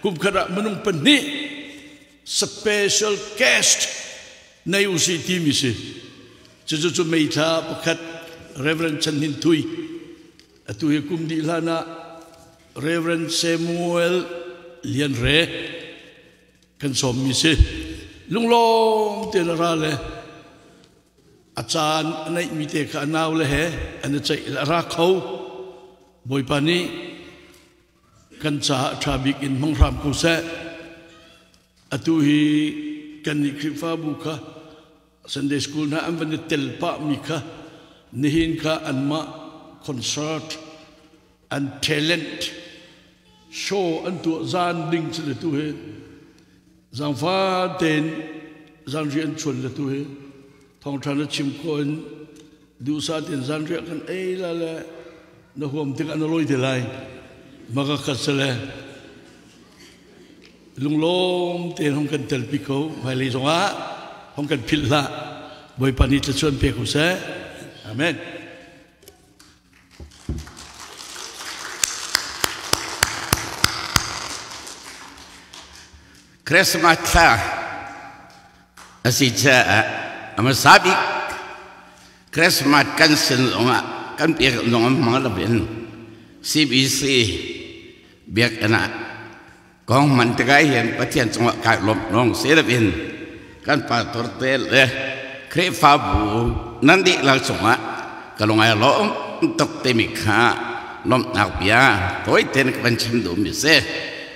Kum khat ah minung pahnih special guest nei usih timi si. Cucu cu May thla pakhat Reverend Chan Hnin Thui atu hi kum dih hlan ah Reverend Samuel Lian Re kan sawmmi si. Lunglawm tein a ra le a caan a neihmi te kha a nau le he an i ceih le a ra kho. Bawipa nih kan caah ṭha bik in hmang hram ko seh. Atu hi kannih Khrihfabu kha Sunday school hna an van i tel pahmi kha nihin kha anmah concert an talent show an tuah zan ding cu le tu hi zaangfa tein zanriah an chuan le tu hi thawngṭha na chim khawh in duhsah tein zanriah kan ei la le na huam tikah na lawi te lai maka khat sale lunglawm tein hong kan telpi ko hmailei zongah hong kan philh hlah Bawipa nih thluachuah pe ko seh amen. Christmas thla a si caah a hmasa bik Christmas kan sin zongah kan pek zong an hmang lo in CBC biakinn ah kong man tikah hin Pathian cungah kai lawmh lawng si loin kan pastor te le Khrihfabu nan dihlak cungah ka lung ai lawm tuk timi kha lawmhnak bia tawi tein ka van chim duhmi si.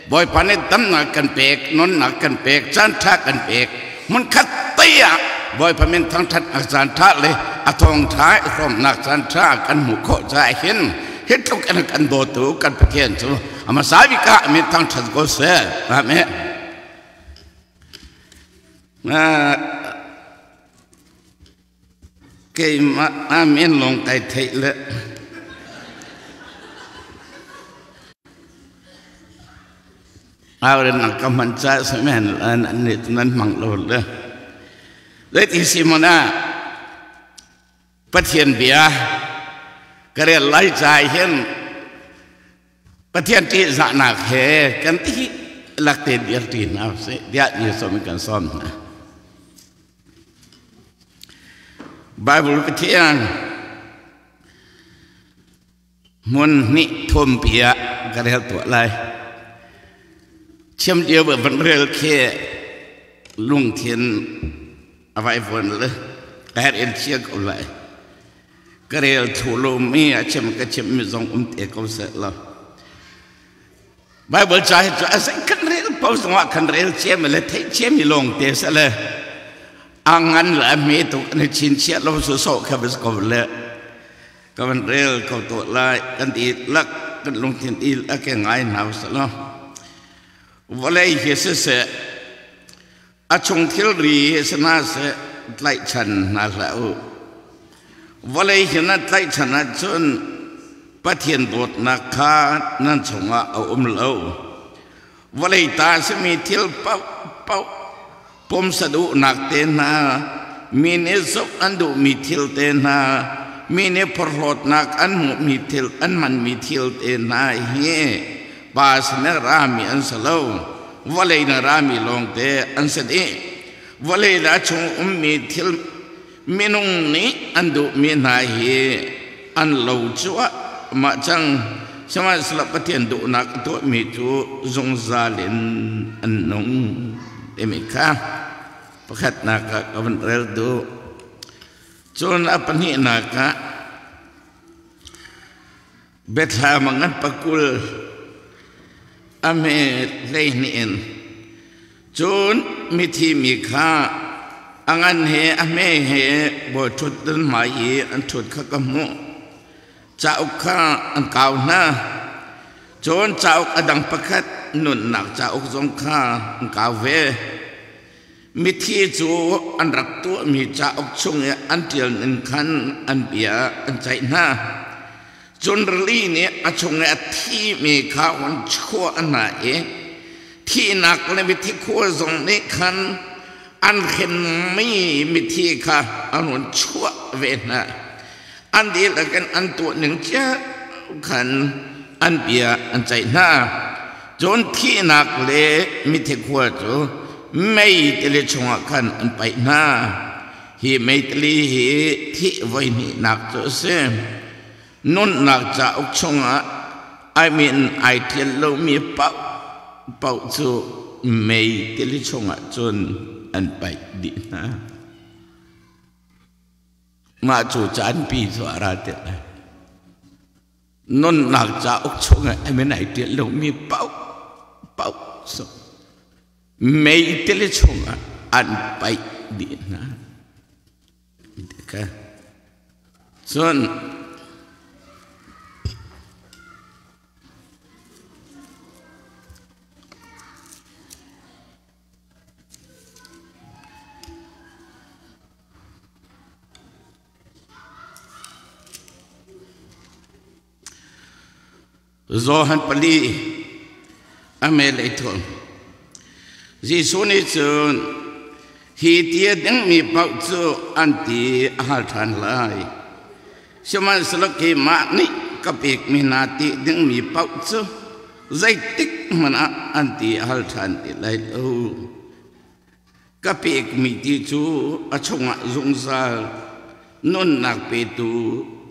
Bawipa nih damnak kan pek, nunnak kan pek, caan ṭha kan pek. Hmunkhat te ah Bawipa min thangṭhat a caan ṭha le a thawngṭha i hrawmnak caan ṭha kan hmuh khawh caah hin hi tluk in kan dawtu kan Pathian cu a hmasa bik ah min thangṭhat ko seh. Amen. Keimah amen lawng kai theih le Auren ang ka man ca semen an an nih nan hmang lo le Zeiti si mon ah Pathian bia ka rel lai ca hin Pathian ṭihzahnak he kan ti lak te dir ṭi hna usih tiah Jesuh nih kan sawm hna. Bible Pathian hmun hnih thumpi ah ka rel tuah lai. Chim lio van rel khi lungthin a vaivuan le ka herh in chia ko lai. Ka rel thlu lomi a chim ka chimmi zong um te ko seh law. Bible ca hi cu a zei kan rel po zongah kan rel ciami le theih ciami lawng te se le a ngan le a hme tuk an i chinchiah lo su sawh kha bas ko le ka van rel ko tuah lai kan ti lak kan lungthin i a ke ngai hna usih law vawlei hi siseh A chung thilri hi si hna seh tlaihchan hna hlah u. Vawlei hi nan tlaihchan ahcun Pathian dawtnak kha nan chungah a um lo. Vawlei ta a simi thil paohpaoh pumsa duhnak te hna, mi nih zoh an duhmi thil te hna, mi nih phorhlawtnak an hmuhmi thil, an hmanmi thil te hna hi pa sin a rami an si lo. Vawlei na rami lawngte an si dih. Vawlei le a chung ummi thil minung nih an duhmi hna hi an lo cuahmah cang. Sihmanhsehlaw Pathian duhnak a tuahmi cu zungzal in an nung timi kha pakhatnak ah ka van rel duh. Cun a pahnihnak ah Biathlam a ngan pakul a hme 12 in cun mithi mi kha a ngan he a hme he bawiṭhutdan hmai i an ṭhut kha ka hmuh. Cauk kha an kau hna. Cun cauk a dang pakhat nunnak cauk zong kha an kau ve. Mithi cu an rak tuahmi cauk chung i an ṭial ning khan an bia an ceih hna. Cun rili nih a chung i a thimi kha hun chuah hna i thihnak le mithi khua zong nih khan an hrenmi mithi kha an hun chuah ve hna. An dihlak in an tuah ning cio khan an bia an ceih hna. Cun thihnak le mithi khua cu mei tili chungah khan an paih hna. Hi mei tili hi thih voi hnihnak cu a si. Nunnak cauk chungah ai min ai ṭial lomi paoh cu mei tili chungah cun an paih dih hna. Mah cu caanpi cu a ra te lai. Nunnak cauk chungah a min ai ṭial lomi paoh paoh cu mei tili chungah an paih dih hna. Cun Johan pali a melei thawng. Jesuh nih cun hi ti a dingmi paoh cu an ti a hal ṭhan lai. Sihmanhsehlaw keimah nih ka pekmi hna ti dingmi paoh cu zeitik hmanh ah an ti a hal ṭhan ti lai lo. Ka pekmi ti cu a chungah zungzal nunnak petu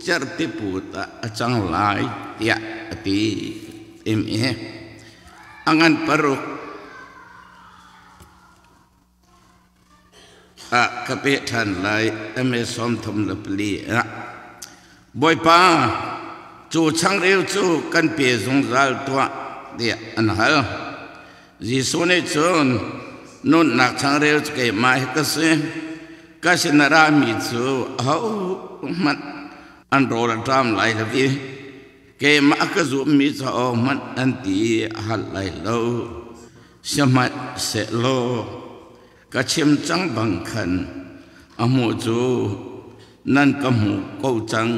cerhtiput ah a cang lai tiah a ti. Timi a ngan paruk ah ka peh ṭhan lai ame 34 ah Bawipa cu changreu cu kan pe zungzal tuah tiah an hal. Jesuh nih cun nunnak changreu cu keimah hi ka si. Ka sin a rami cu ahohmanh an rawl a ṭam lai lo i keimah a ka zummi cu ahohmanh an ti a hal lai lo. Sihmanhsehlaw ka chim cang bang khan a hmuh cu nan ka hmuh ko cang,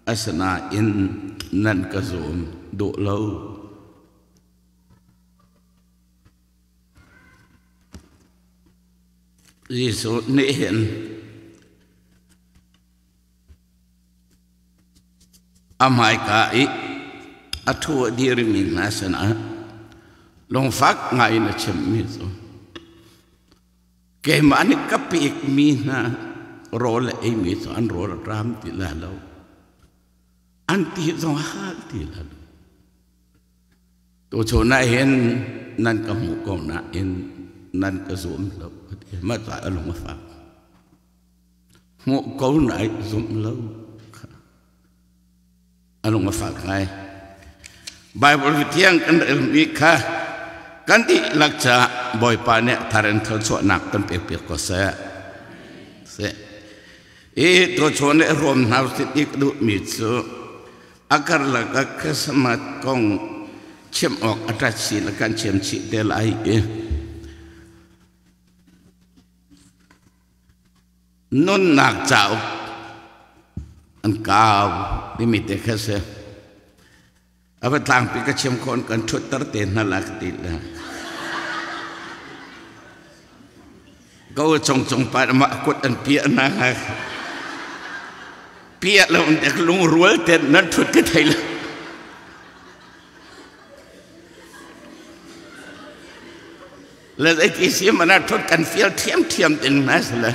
asinain nan ka zum duh lo. Jesuh nih hin a hmaika i a ṭhu a dirmi hna sinah lungfak ngaiin a chimmi cu keimah nih ka pekmi hna rawl a eimi cu an rawl a ṭam ti lai lo, an ti zong a hal ti lai lo. Tuchun ah hin nan ka hmuh ko nain nan ka zum lo ti mah ca a lung a fak. Hmuh ko nain zumh lo a lung a fak ngai. Bible thiang kan relmi kha kan dihlak caah Bawipa nih thar in thluachuahnak kan pek piak ko seh. Seh. I tuchun i ruam hna usih ti ka duhmi cu a karlak ah Christmas kong chim awk a ṭat si le kan chim chih te lai i nunnak cauk an kau timi te kha si. A va tlangpi ka chim khon kan ṭhutter te hna la ka ti le. Ko cung cung pa mah kut an piah na piah lo dek lungrual te nan ṭhut ka thei lo. Le zeiti si mana ṭhut kan fial ṭhiamṭhiam ding na si le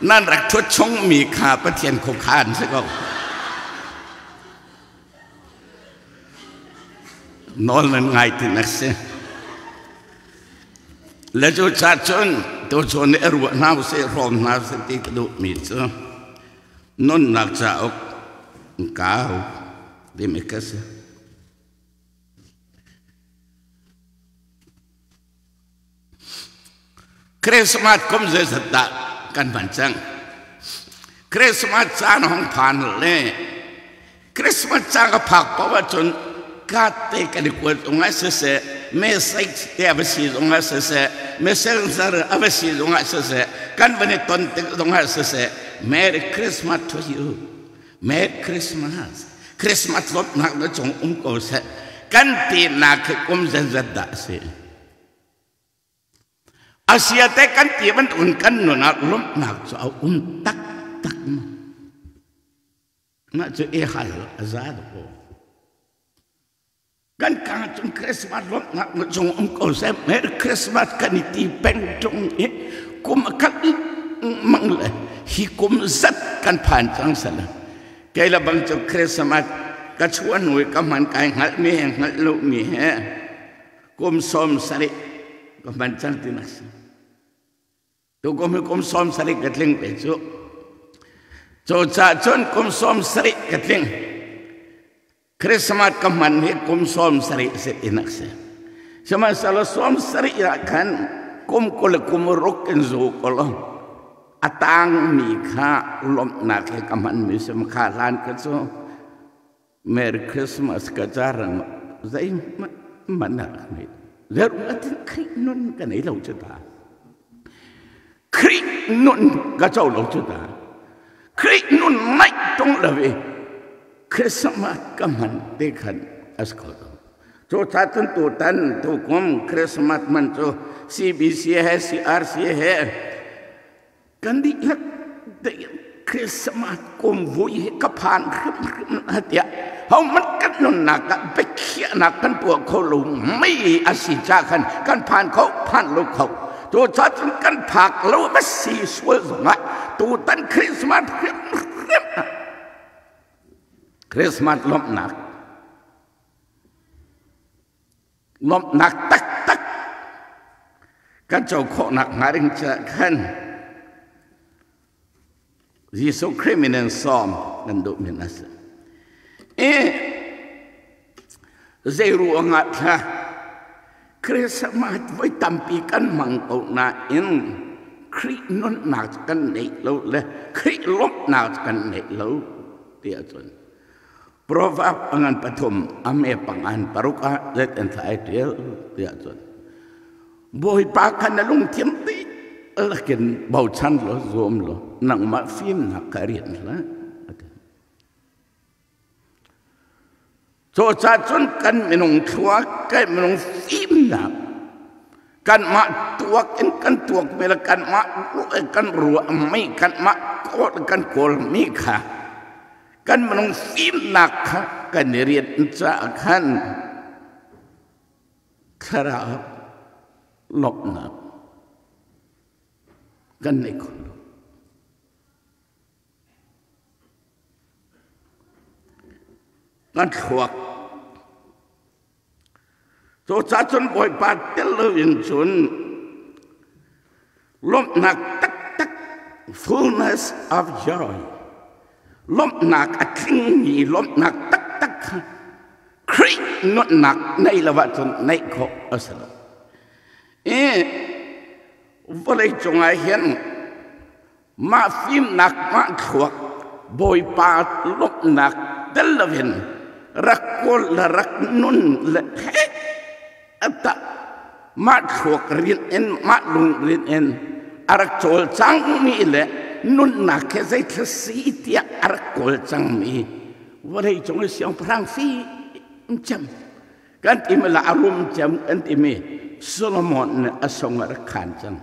nan rak ṭhut chungmi kha Pathian khuakhan si ko. Nawl nan ngai ti nak si. Le cu ca cun tuchun nih ruah hna usih hrawm hna usih ti ka duhmi cu nunnak cauk kau timi ka si. Christmas kum zeizat dah kan hman cang. Christmas caan hong phan le Christmas caan ka phak paoh ahcun card te kan i kuat zong ah siseh, message te a va si zong ah siseh, messenger a va si zong ah siseh, kan van i ton tik zong ah siseh, Merry Christmas to you. Merry Christmas. Christmas lawmhnak na cung um ko seh. Kan tinak hi kum zeizat dah a si? Asia te kan ti bantukin kan nun ah lawmhnak cu a um taktak ma? Mah cu i hal a za ko. Kan ka ahcun Christmas lawmhnak na cung um ko seh. Merry Christmas kan i ti peng ṭung i kum a kal mang le hi kum zat kan phan cang sala. Kei le bang cu Christmas ka chuah hnu i ka hman kai hngalhmi he hngalh lomi he kum 70 ka hman cang ti nak si. Tukum hi kum 70 ka tling ve cu. Cucaah cun kum 70 ka tling. Christmas ka hman hi kum 70 si tinak si. Sihmanhsehlaw 70 ah khan kum 20 kum ruk in zu ko lo. A tangmi kha lawmhnak he ka hmanmi si kha hlan ka cu Merry Christmas ka carang zeihmanh man a rak ngei. Zeirung atin Khrih nun ka nei lo cu ta. Khrih nun ka co lo cu ta. Khrih nun naih tung lo i Christmas ka hman te khan as kho lo. Cu ca cun tutan tukum Christmas man cu CBC he CRC he kan dihlak Christmas kum vui hi ka phan hrimhrim na tiah hohmanh kan nunnak ah biakhiahnak kan tuah kho lo mei a si ca khan kan phan kho phan lo kho tu ca cun kan phak lo va si sual zongah tutan Christmas hrimhrim Christmas lawmhnak Lawmhnak taktak kan co khawhnak hnga ding caah khan Jesuh Khrih min in sawm kan duh min a si. I zei ruangah thla Christmas voi tampi kan hmang ko nain Khrih nunnak kan neih lo le Khrih lawmhnak kan neih lo ti ahcun Proverb a ngan pathum a me pangan paruk ah zet an thla ai ṭial tiah cun Bawipa kha na lungthin dihlak in bochan law zuam law nangmah fimnak kha rian hlah. Cucaah cun kan minung thluak, kan minung fimnak, kanmah tuak in kan tuak mi le kanmah ruah in kan ruahmi, kanmah kawl kan kawlmi kha kan minung fimnak kha kan i rianh caah khan thlarau lawmhnak kan nei kho lo. Kan thluak Cucaah cun Bawipa tel loin cun lawmhnak taktak fullness of joy lawmhnak a tlingmi lawmhnak taktak kha Khrih nunnak neih lo ahcun neih khawh a si lo. I vawlei cungah hin mah fimnak mah thluak Bawipa lawmhnak tel loin rak kawl le rak nun le he ata mah thluak rin in mah lung rin in a rak cawlcangmi le nunnak he zeithil si tiah a rak kawl cangmi vawlei cung i siangpahrang fi cem kan timi la a rum cem kan timi Solomon nih a sung a rak khan cang.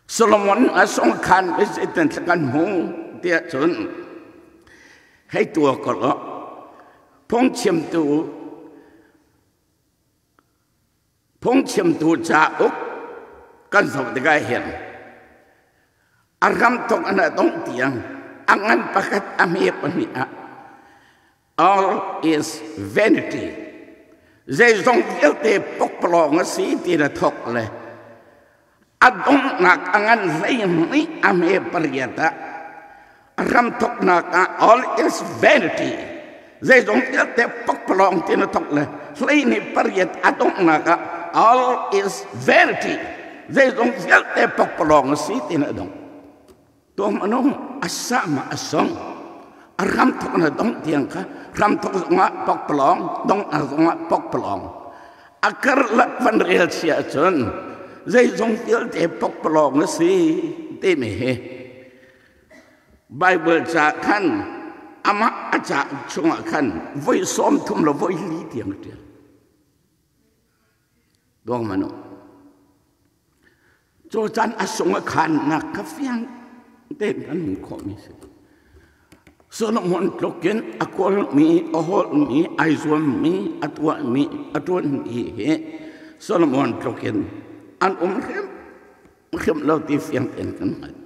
Solomon a sung khan i zeitin kan hmu tiah cun hei tua ko law phungchimtu phungchimtu cauk kan zoh tikah hin a ram thok an a dongh tiang a ngan pakhat a hme pahnih ah All is vanity. Zeizong vialte pokpalawng a si ti na thok le a donghnak a ngan 12 a hme pariat ah ram thoknak ah all is vanity. Zeizong vialte pokpalawng ti na thok le 28 a donghnak ah all is vanity. Zeizong vialte pokpalawng a si ti na dong. Tuam anung asa ma asong a ram thok na dong tiang kha ram thok zongah pokpalawng dong a zongah pokpalawng a karlak van rel sia cun zeizong vialte pokpalawng a si timi hi Bible ca khan amah a ca chungah khan voi 30 le voi li tiang a ṭial. Dong manu. Cu caan a sung a khannak kha fiang tein kan hmuh khawhmi si. Solomon tlukin a kawlmi, a holhmi, ai zuammi, a tuahmi, a ṭuanmi hi Solomon tlukin an um hrim hrim lo ti fiang tein kan hngalh.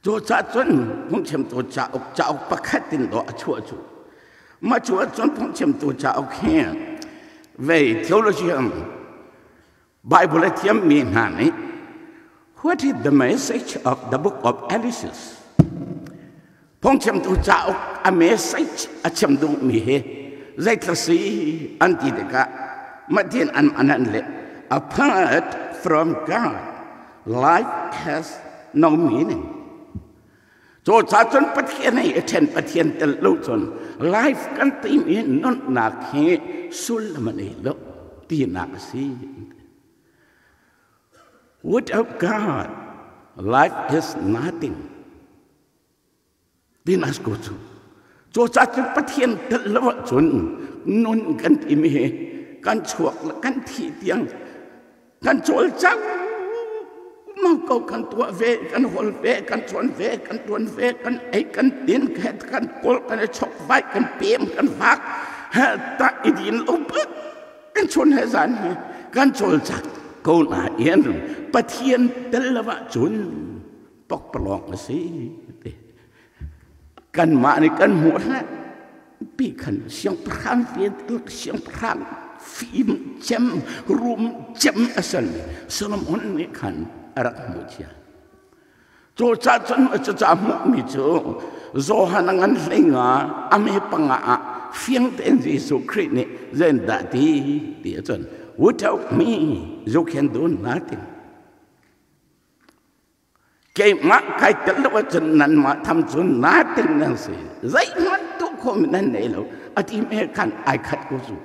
Cucaah cun phungchimtu cauk cauk pakhat in dawh a chuah cu. Mah cu ahcun phungchimtu cauk hi vei theologian Bible a thiammi hna nih What is the message of the book of Ephesus? Phungchimtu cauk a message a chim duhmi hi zeithla si an ti tikah matin an an le apart from God life has no meaning. Cu ca cun Pathian hei i ṭhen Pathian tel lo cun life kan timi nunnak hi sullam a nei lo tinak a si. Without God, life is nothing. Tinak ko cu. Cu ca cun Pathian tel lo ahcun nun kan timi hi kan chuak le kan thih tiang kan cawlcang mang ko kan tuah ve kan hol ve kan chuan ve kan tuan ve kan ei kan tin kan kawl kan i chok vai kan pem kan vak he ta i din lo kan chun he zan he kan cawlcak ko na in Pathian tel lo ah cun pokpalawng a si kanmah nih kan hmuh hlah pi khan siangpahrang siangpahrang fim cem rum cem a sal Solomon nih khan a rak hmuh cia cu ca cun cuca hmuhmi cu Johan a ngan hlei nga a me panga ah fiang tein Jesuh Khrih nih zendah ti ti ahcun without me you can do nothing. Keimah kai tel lo ahcun nanmah tham cu natin nan si. Zeihmanh tuah khawhmi nan nei lo. A ti me khan ai khat ko cu.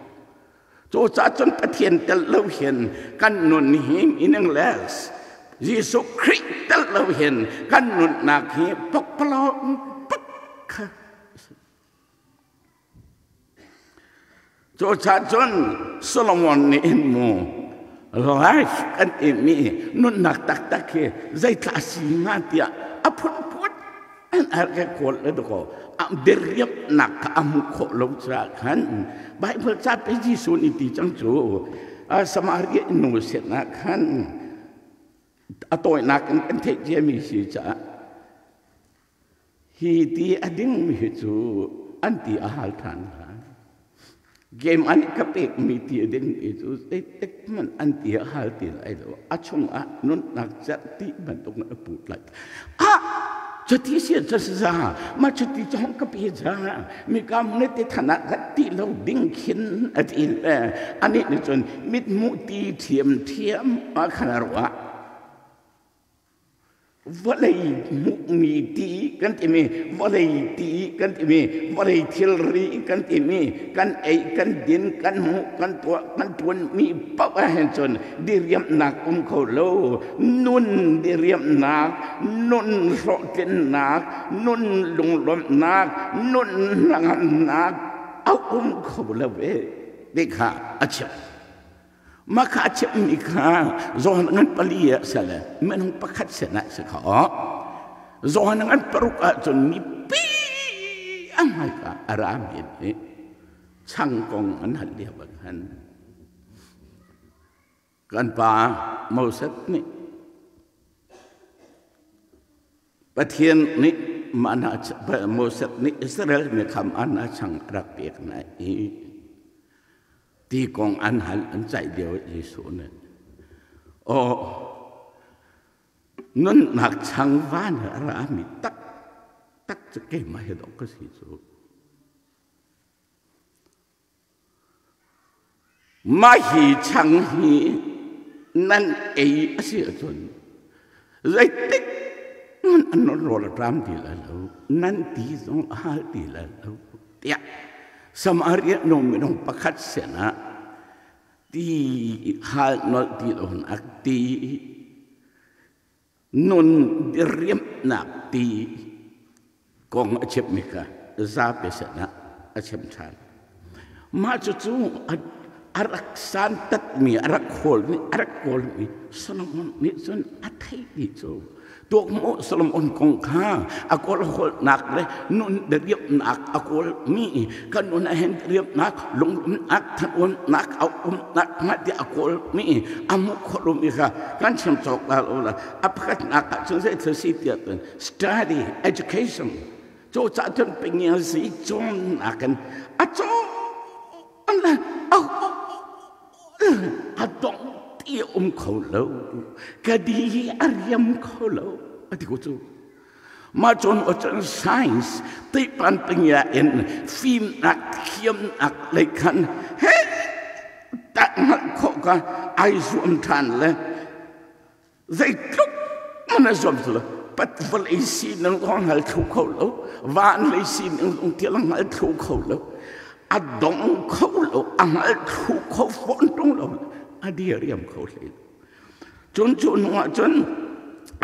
Cu caah cun Pathian tel lo hin kan nun hi meaningless. Jesuh Khrih tel lo hin kan nunnak hi pokpalawng pak kha. Cucaah cun Solomon nih hin mu life kan timi nunnak taktak hi zeithla si hnga tiah a phunphun an ar ke kawl le dakaw diriamnak kha a hmuh khawh lo caah khan Bible ca pe Jesuh nih ti cang cu Samaria nu sinah khan a tawinak in kan theih ciami si caah Hi ti a dingmi hi cu an ti a hal ṭhan lai. Game an ka pekmi ti a dingmi cu zeitik hmanh an ti a hal ti lai lo. A chungah nunnak cerhti bantuk in a put lai. Ah! Cuti si cu si za, ma cuti cu hong ka pe za, mi kam ne te than ah ka ti lo ding khin a ti le anih nih cun mithmuh ti ṭhiam ṭhiam a khan a ruah. Vawlei hmuhmi ti kan timi, vawlei ti kan timi, vawlei thilri kan timi, kan ei, kan din, kan hmuh, kan tuah, kan ṭuanmi paoh ahhin cun diriamhnak um kho lo. Nun diriamhnak, nun hlawhtlinnak, nun lunglawmhnak, nun hnangamnak a um kho lo e ti kha a chim. Mah kha a chimmi kha Johan ngan pali ah si le minung pakhat sinah si kha Johan ngan paruk ahcun mipi a hmaika a rami nih chang kong an hal lio ah khan kan pa Moses nih Pathian nih mana Moses nih Israel mi kha mana chang a rak pek hna i ti kong an hal an caih lio Jesuh nih aw nunnak changvan a rami tak tak cu keimah hi dawh ka si cu. Mah hi chang hi nan ei a si ahcun zeitik hmanh an rawl a ṭam ti lai lo, nan ti zong a hal ti lai lo tiah Samaria nu minung pakhat sinah ti hal nolh ti lonak ti nun diriamhnak ti kong a chimmi kha zapi sinah a chim ṭhan. Mah cucu a rak santatmi, a rak hawlmi, a rak kawlmi Solomon nih cun a theih ti cu. Tuak mu Solomon kong kha a kawl holnak le nun diriamnak a kawl mi kan nun hen diriamnak lunglumnak thanunnak a umnak hnga ti a kawl mi a mu kholo mi kha kan chim cawk la lo la a pakhatnak ah cun zei thil si tiah cun study education cu ca cun pengial si cawnnak in a cawn a dong ti um kho lo ka di a riam kho lo a ti ko cu mah cun cun science teipan pengya in fimnak thiamnak lei khan he tak hngalh khawh ka ai zuam ṭhan le Zeitluk man a zuam cu pat vawlei sining zong hngal thlu kho lo, van lei sining zong tial hngal thlu kho lo, a dong kho lo, a hngal thlu kho fawn ṭung lo, a diriam kho hlei lo. Cun cu hnu ah cun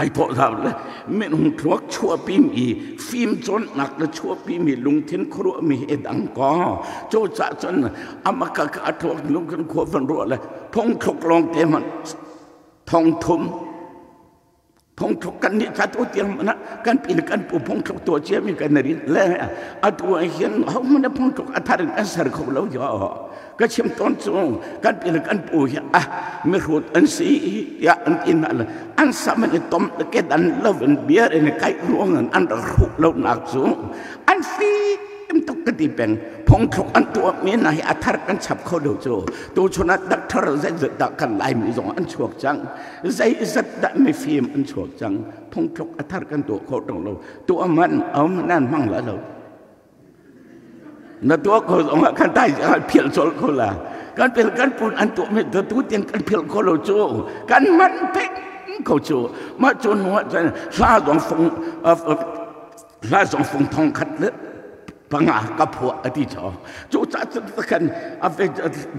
ai thawh zau le minung thluak chuahpimi fimcawnnak le chuahpimi lungthin khuaruahmi he dang kaw cu cah cun amaka ka a thluak lungthin khua van ruah le phungthluk lawng te hmanh Thongthum phungthluk kan nih tla tu tiang mana kan pi le kan pu phungthluk tuah cia mi kan rin le atu ah hin ho hmanh phungthluk a thar in an ser kho lo yo ka chim tawn cu kan pi le kan pu hi ah mihrut an si tiah an ti hna le an sam an i tom le ke dan lo in beer in kai ruang in an rak hruh lo nak cu an fim tuk ka ti peng phungthluk an tuah mi hna hi a thar kan chap kho lo cu tuchun ah doctor zeizat dah kan Laimi zong an chuak cang zeizat dah mifim an chuak cang phungthluk a thar kan tuah kho ṭung lo tuah man om nan hmang la lo na tuah ko zong ah kan tai phial chol ko la kan phil kan pun an tuah mi tu tiang kan phil kho lo cu kan man peng ko cu mah cu hnu ah cun hla zong fung hla zong fung thong khat le panga ka phuah a ti cho cu ca cu kan a ve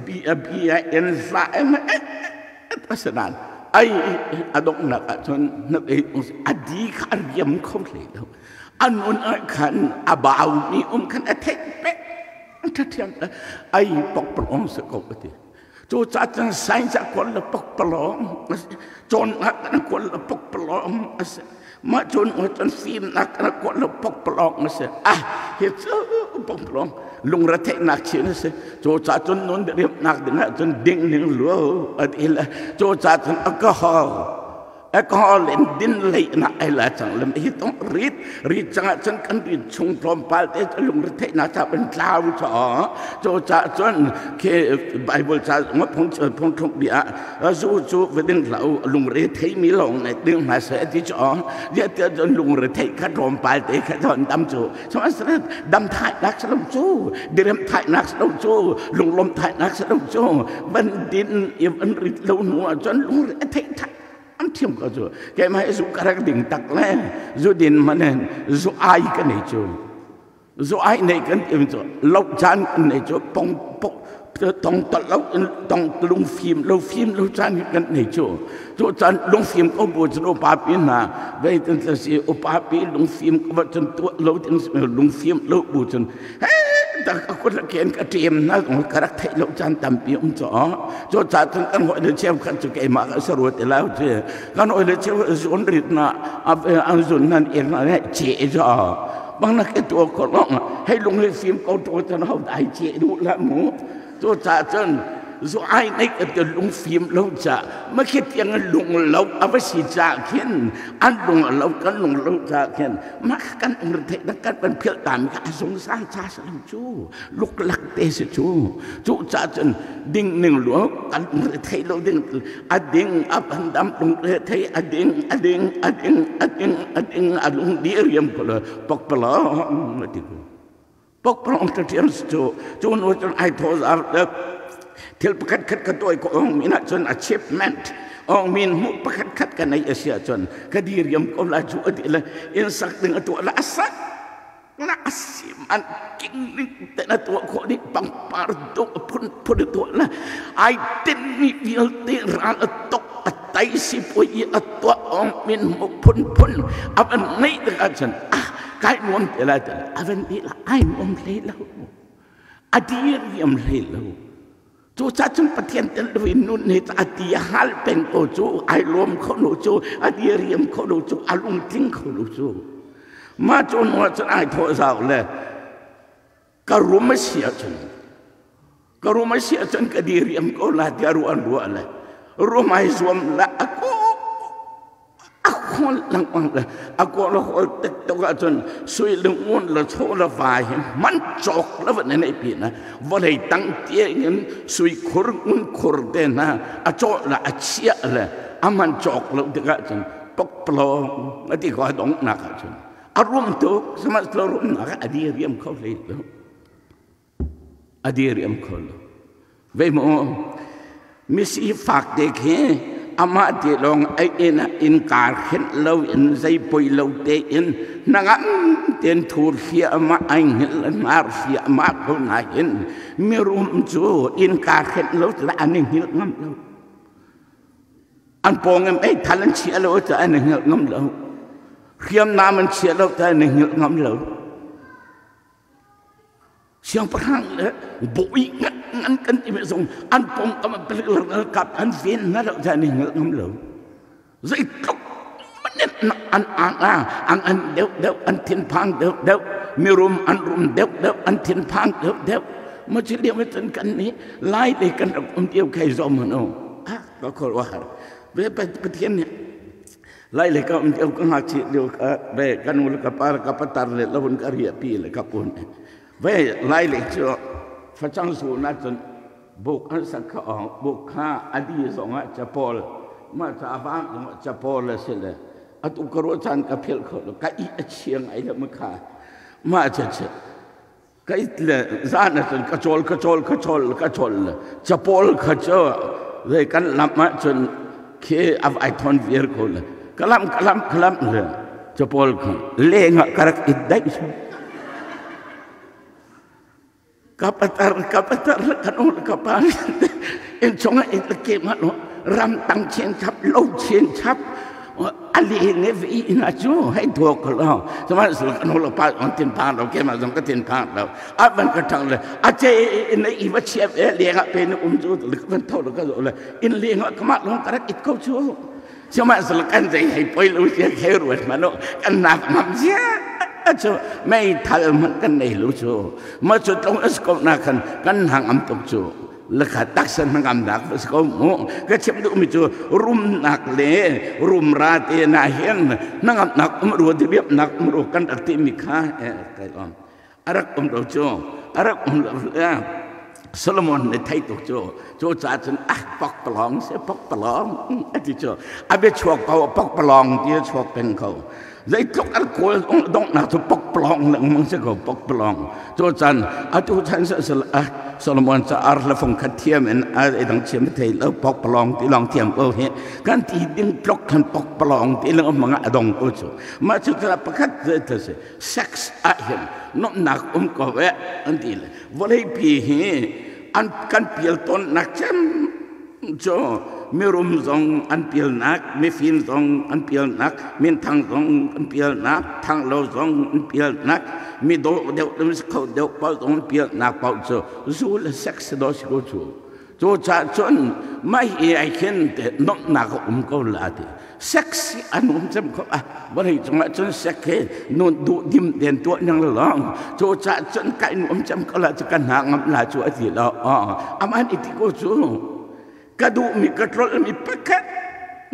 b b n hla em asanan ai a donghnak ah cun na a di kha a riam kho hlei lo an un ah khan a bau mi um khan a theih pe ṭhathiam ai pok palong se ko ti cu ca cun science a kawl le pok palong cawnnak kan kawl le pok palong a si mah cun cun fimnak kan kawl le pok palong a si ah hi cu pok palong lungretheihnak chin a si cu ca cun nun riamnak ding ah cun ding ning lu a ti le cu ca cun alcohol alcohol in din lei na ai la cang lam hi tong rit rit chang ah cun kan rit chung tlawmpal te lungretheih na cha ban tlau cho cho cha cun ke bible cha ngo phung phung thuk bia zu chu veding lau lungre thei mi long ne ding ma se ti cho ya te cun lungre thei kha tlawmpal te kha chon dam chu so as dam thai nak sa lo chu direm thai nak sa lo chu lunglom thai nak sa lo chu van din i van rit lo nu ah cun lungre thei thai an thiam ko cu keimah hi zu ka rak ding tak le zu din manen zu ai ka nei cu zu ai nei kan tim cu lo caan kan nei cu pong pong tong to lo tong lung fim lo fim lo caan kan nei cu cu caan lung fim ko bu cun upa pi hna vei tin si upa pi lung fim ko cun tu lo tin lung fim lo bu cun tak a kut ken ka ṭem na zong ka rak theih lo caan tampi um cu cu ca cun kan hawi le cheu khat cu keimah ka saru ti lo ci kan hawi le cheu zun rit na an zun nan ek na ne che jo bang na ke tu ko long hei lung le fim ko to chan ho dai che du la mu cu ca cun zu ai nei ka te lung fim lo ca ma khi tiang lung lo a va si ca khin an lung lo kan lung lo ca khin mah kan um theih na kan kan philh ta mi kha a zungzal ca si lo cu luklak te si cu cu ca cun ding ning lu kan um thei lo ding a ding a pandam lung re thei a ding a ding a ding a ding a ding a lung di riam ko lo pokpalong ti ko pokpalong ta tiam cu cu nu cun ai tho zar thil pakhat khat ka tuai ko ong min ah cun achievement ong min mu pakhat khat ka nei a si ahcun ka diriam ko la cu ati le in sak ding a tuah la asak na asim an king ning te na tuah khawh ding pangpar duk phun phun tuah la ai tin mi vialte ral a tok a tai si pui i a tuah ong min mu phun phun a van nei tik ahcun ah kai nuam te la te a van ti la ai nuam hlei lo a diriam hlei lo. Cucaah cun Pathian tel loin nun hi a ti a hal peng ko cu, ai lawm kho lo cu, a diriam kho lo cu, a lungtling kho lo cu. Mah cu hnu ah cun ai thawh zau le ka rum a si ahcun ka rum a si ahcun ka diriam ko la tiah ruah an ruah le rum ai zuam la a ko a khawl lengmang le a kawl a hawl tiktuk ahcun sui le ngun le chaw le vai hi man cawk lo in an ei pin ah vawlei tang tiangin sui khur ngun khur te hna a cawh le a chiah le a man cawk lo tikah cun pokpalawng a ti ko a donghnak ahcun a rum tuk sihmanhsehlaw rumnak ah a diriam kho hlei lo a diriam kho lo Vei maw misifak te khi amah te lawng ei in innka hrenh lo in zei poi lo tein hnangam tein thur hliahmah ai hngilh le hnar hliahmah ko nain mirum cu innka hrenh lo tla an i hngilh ngam lo. An pawngam ei thal an chia lo ca an i hngilh ngam lo. Hriamnam an chia lo ca an i hngilh ngam lo. Siangpahrang le bawi ngan ngan kan ti zong an pawngkam ah palik ralkap an ven hna lo caan i hngalh ngam lo. Zeitluk manet an ang ah an an deuh deuh an thinphang deuh deuh mirum an rum deuh deuh an thinphang deuh deuh ma ci lio cun kan nih lai le kan rak um tiu khai zom hanu ah ka khuaruahhar ve Pathian nih Lai le ka um lio ka ngakchia lio ka ve ka nu le ka pa le ka patar le lo in ka riah pi le ka pun. Ve lai le cu facang su na cun buk an sak kha ong buk kha a di zong ah capawl mah ca a vang zong ah capawl a si le atu ka ruah caan ka philh kho lo ka i a chiang ai le ma kha mah cha cha ka it le zan ah cun ka chawl ka chawl ka chawl ka chawl le capawl kha cu zei kan lam ah cun khi a vai thon viar ko le ka lam ka lam ka lam le capawl kha leng ah ka rak it daih su ka patar ka patar ka nu ka pa in chung ah it ke ma lo ram tang chen chap lo chen chap a leng e vi na cu hei thua ko lo sihmanhsehlaw kan holo pa on tin phang lo keimah zong ka tin phang lo a van ka ṭang le a ce in i va chiap e leng ah pe na um cu ka van tho lo ka zo le in leng ah kamah lawng ka rak it ko cu sihmanhsehlaw kan zei hei poi lo sia khei ruat ma lo kan nak ngam sia cu mei thal hmanh kan nei lo cu ma cu tlong as ko na khan kan hang am tuk cu Lakha taksa hnangamnak va si ko mu. Ka chim duhmi cu rumnak le rumra te na hin hnangamnak um ru diriamnak um ru kan rak timi kha kai lawm. A rak um lo cu a rak um lo le Solomon nih thei tuk cu cu ca cun ah pakpalawng si pakpalawng a ti cu a bia chuak ko pakpalawng ti a chuak peng ko zeitluk an kawl donghnak cu pokpalong lengmang si ko pokpalong cu chan atu chan Solomon ca ar le fung khat thiam in a dang thiam thei lo pokpalong ti long thiam ko hi kan ti ding tlok khan pokpalong ti lang manga adong ko chu ma chu ta pakhat ze se sex a hin nomnak um ko ve an ti le vawlei pi hi an kan pial ton nak chem Cu mirum zong an pialnak, mifim zong an pialnak, minthang zong an pialnak, thanglo zong an pialnak, mi dawh deuh le kho deuh paoh zong an pialnak paoh cu zu le sex do si ko cu. Cu caah cun mah hi ai khin te nomhnak a um ko la ti. Sex hi an um cem kho ah vawlei cungah cun sex hi nun duh dim ten tuah nang lawng. Cu caah cun kai nuam cem ko la cu ka hna ngam la cu a ti lo. Aman iti ko cu ka duhmi ka tlolmi pakhat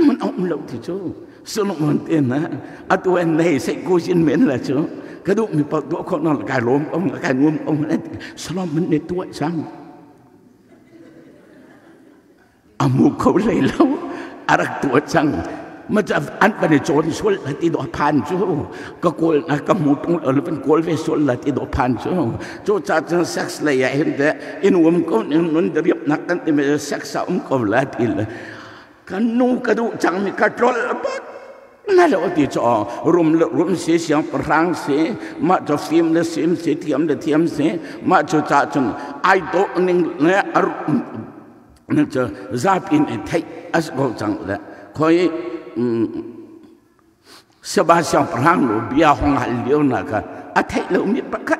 mun a um lo ti cu Solomon te na atu en nei sei ko sin men la cu ka duhmi paoh tuah khawh na kai lawm om kai nuam om Solomon ne tuah cang a mu kho hlei lo a rak tuah cang ma an van i cawn sual la ti dawh phan cu ka kawl na ka hmu tung lo van kawl ve sual la ti dawh phan cu cu ca cun sex lei ah hin teh in um ko ning nun diriap nak kan ti me sex a um ko la ti le kan nu ka duh cang mi ka tlol bak na lo ti cho rum le rum si siang pahrang si mah cu fim le sim si thiam le thiam si mah cu ca cun ai dawh ning le ar na cu zapi nih theih a si ko cang le khoi Saba siangpahrang nu bia hong hal lio na kha a theih lomi pakhat.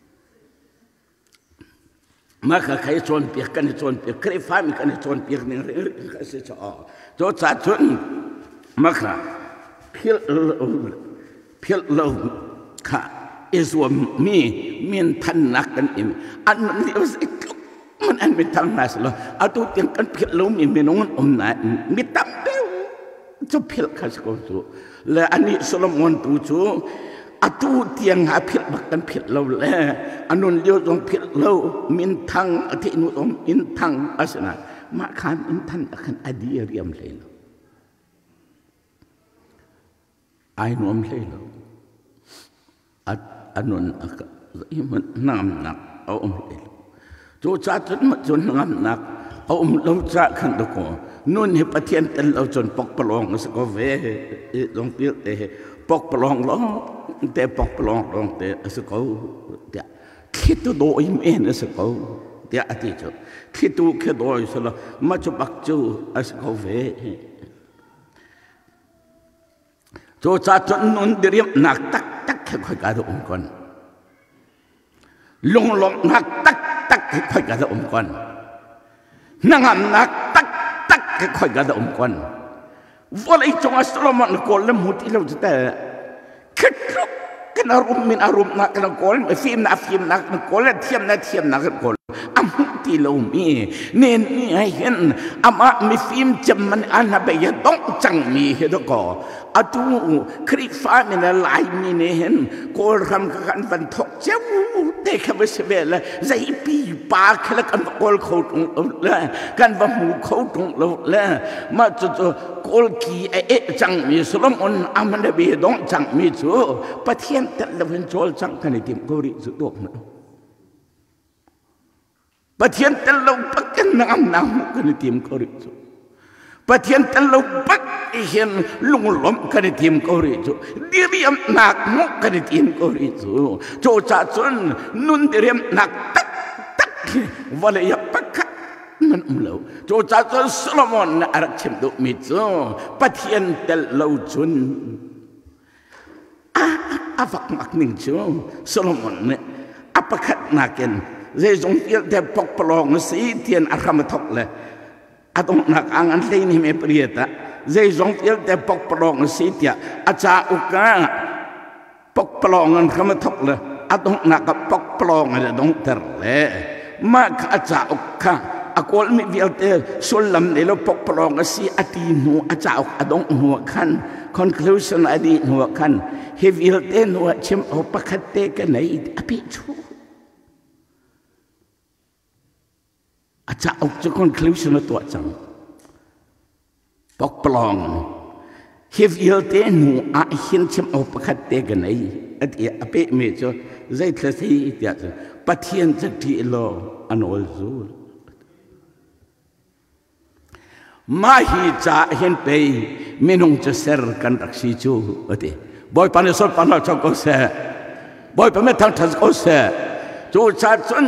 Mah kha khai cawnpiak kan i cawnpiak Khrihfami kan i cawnpiak ning ring a si caah cu ca cun mah kha philh lo philh lo kha i zuammi minthannak kan in an lio zeitluk man an mi thang hna selaw atu tiang kan philh lomi minung an um nain mi tam deuh. Cu philh kha si ko cu. Le anih Solomon tu cu atu tiang a philh bak kan philh lo le a nun lio zong philh lo min thang a thih hnu zong min thang a si nain mah khan in than ah khan a di a riam hlei lo. Ai nuam hlei lo. A nun a zeihmanh hnangamnak a um hlei lo. Cu ca cun cun hnangamnak a um lo ca khan dakaw nun hi Pathian tel lo cun pokpalawng a si ko ve zong pil te hi pokpalawng lawng te pokpalawng lawng te a si ko tiah thlitu dawi men a si ko tiah a ti cu thlitu khi dawi selaw ma cu bak cu a si ko ve. Cu ca cun nun diriamhnak taktak he khoika dah um kon. Lunglawmhnak taktak he khoika dah um kon. Hnangamnak taktak he khoika dah um kon. Vawlei cungah Solomon kawl le hmu ti lo cu te khitluk kan a rum min a rumnak kan kawl fimnak fimnak kan kawl le thiamnak thiamnak kan kawl a hmuh ti lomi nen ni ah hin amah mifim cem man an bei a dongh cangmi hi dakaw atu Khrihfa mi le Laimi nih hin Kawlram ka kan van thok cio te kha va si ve le zeipi pa kha le kan va kawl kho tung lo le kan va hmu kho tung lo le mah cucu Kawl ki a eh cangmi Solomon aman a be dongh cangmi cu Pathian tel lo in cawl cang kan i tim ko rih cu tuak ma Pathian tel lo bak in ngamnak hmuh kan i tim ko rih cu. Pathian tel lo bak hin lunglawmh kan i tim ko rih cu. Diriamnak hmuh kan i tim ko rih cu. Cu ca cun nun diriamnak taktak hi vawlei ah pakhat man um lo. Cu ca cun Solomon nih a rak chim duhmi cu Pathian tel lo cun a vakmak ning cu Solomon nih a pakhatnak in zeizong vialte pokpalawng a si tian a hram a thok le a donghnak ang an hlei ni me pariat ah zeizong vialte pokpalawng a si tiah a cauk ah pokpalawng an hram a thok le a donghnak ah pokpalawng an a donghter le mah kha a cauk kha a kawlmi vialte sullam nei lo pokpalawng a si a ti hnu a cauk a dongh hnu ah khan conclusion a dih hnu ah khan hi vialte hnu ah chim awk pakhat te ka nei a peh chu a cauk cu conclusion a tuah cang pokpalawng hi vialte hnu ah hin chim awk pakhat te ka nei a ti a pehmi cu zeithla si tiah cun Pathian cu ṭih law a nawl zul Mah hi ca hin pei minung cu ser kan rak si cu a ti. Bawipa nih sunparnak co ko seh. Bawipa mit thangṭhat ko seh. Cu ca cun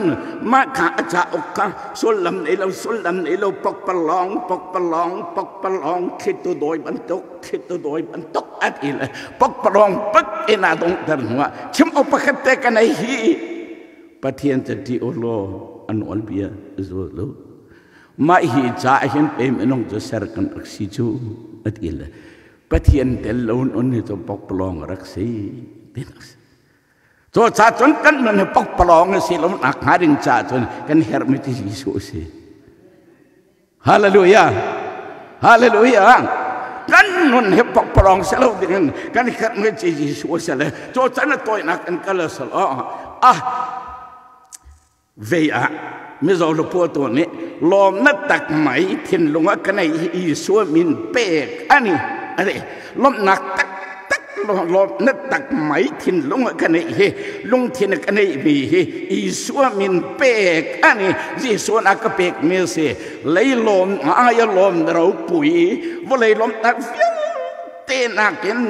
mah kha a cauk kha sullam nei lo sullam nei lo pokpalawng pokpalawng pokpalawng thlitu dawi bantuk thlitu dawi bantuk a ti le pokpalawng pak in aa donghter hnuah chim awk pakhat te ka nei hi Pathian ca ṭih u law a nawlbia zul u. Mah hi ca hin pe minung cu ser kan rak si cu a ti le Pathian tel lo nun hi cu pokpalawng a rak si ti si. Cu ca cun kan nun hi pokpalawng a si lo nak hnga ding ca cun kan herhmi cu Jesuh a si. Hallelujah. Hallelujah. Kan nun hi pokpalawng si lo ding in kan herhmi cu Jesuh a si le cu can a tawinak in kal a si lo. Ah Vei ah Mizo lupaw tu nih lawm na tak mai thinlung ah ka nei hi Jesuh min pek ani ani lawmhnak tak tak lawm na tak mai thinlung ah ka nei hi lungthin ka nei mi hi Jesuh min pek ani Jesuh na ka pek mi si lei lawm ai lawm na ropui vawlei lawmnak vialte te nakin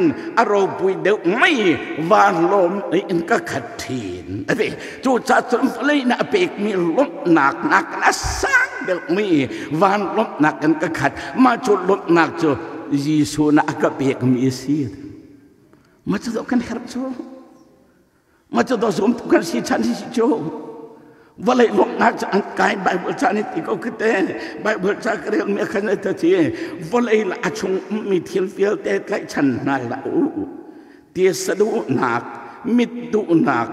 a ropui deuh mai van lawm in ka khat thin ati cu ca cun vawlei na a pekmi lawmhnak nakin a sang deuhmi van lawmhnak in ka khat mah cu lawmhnak cu Jesuh na a ka pekmi a si ma cu kan herh cu ma cu do zum tu kan si chan si cu vawlei lawmhnak cu an kai Bible ca nih ti ko kite Bible ca ka rel mi khan ta ti vawlei la a chung ummi thil vialte tlaihchan hna la u ti saduhnak mit duhnak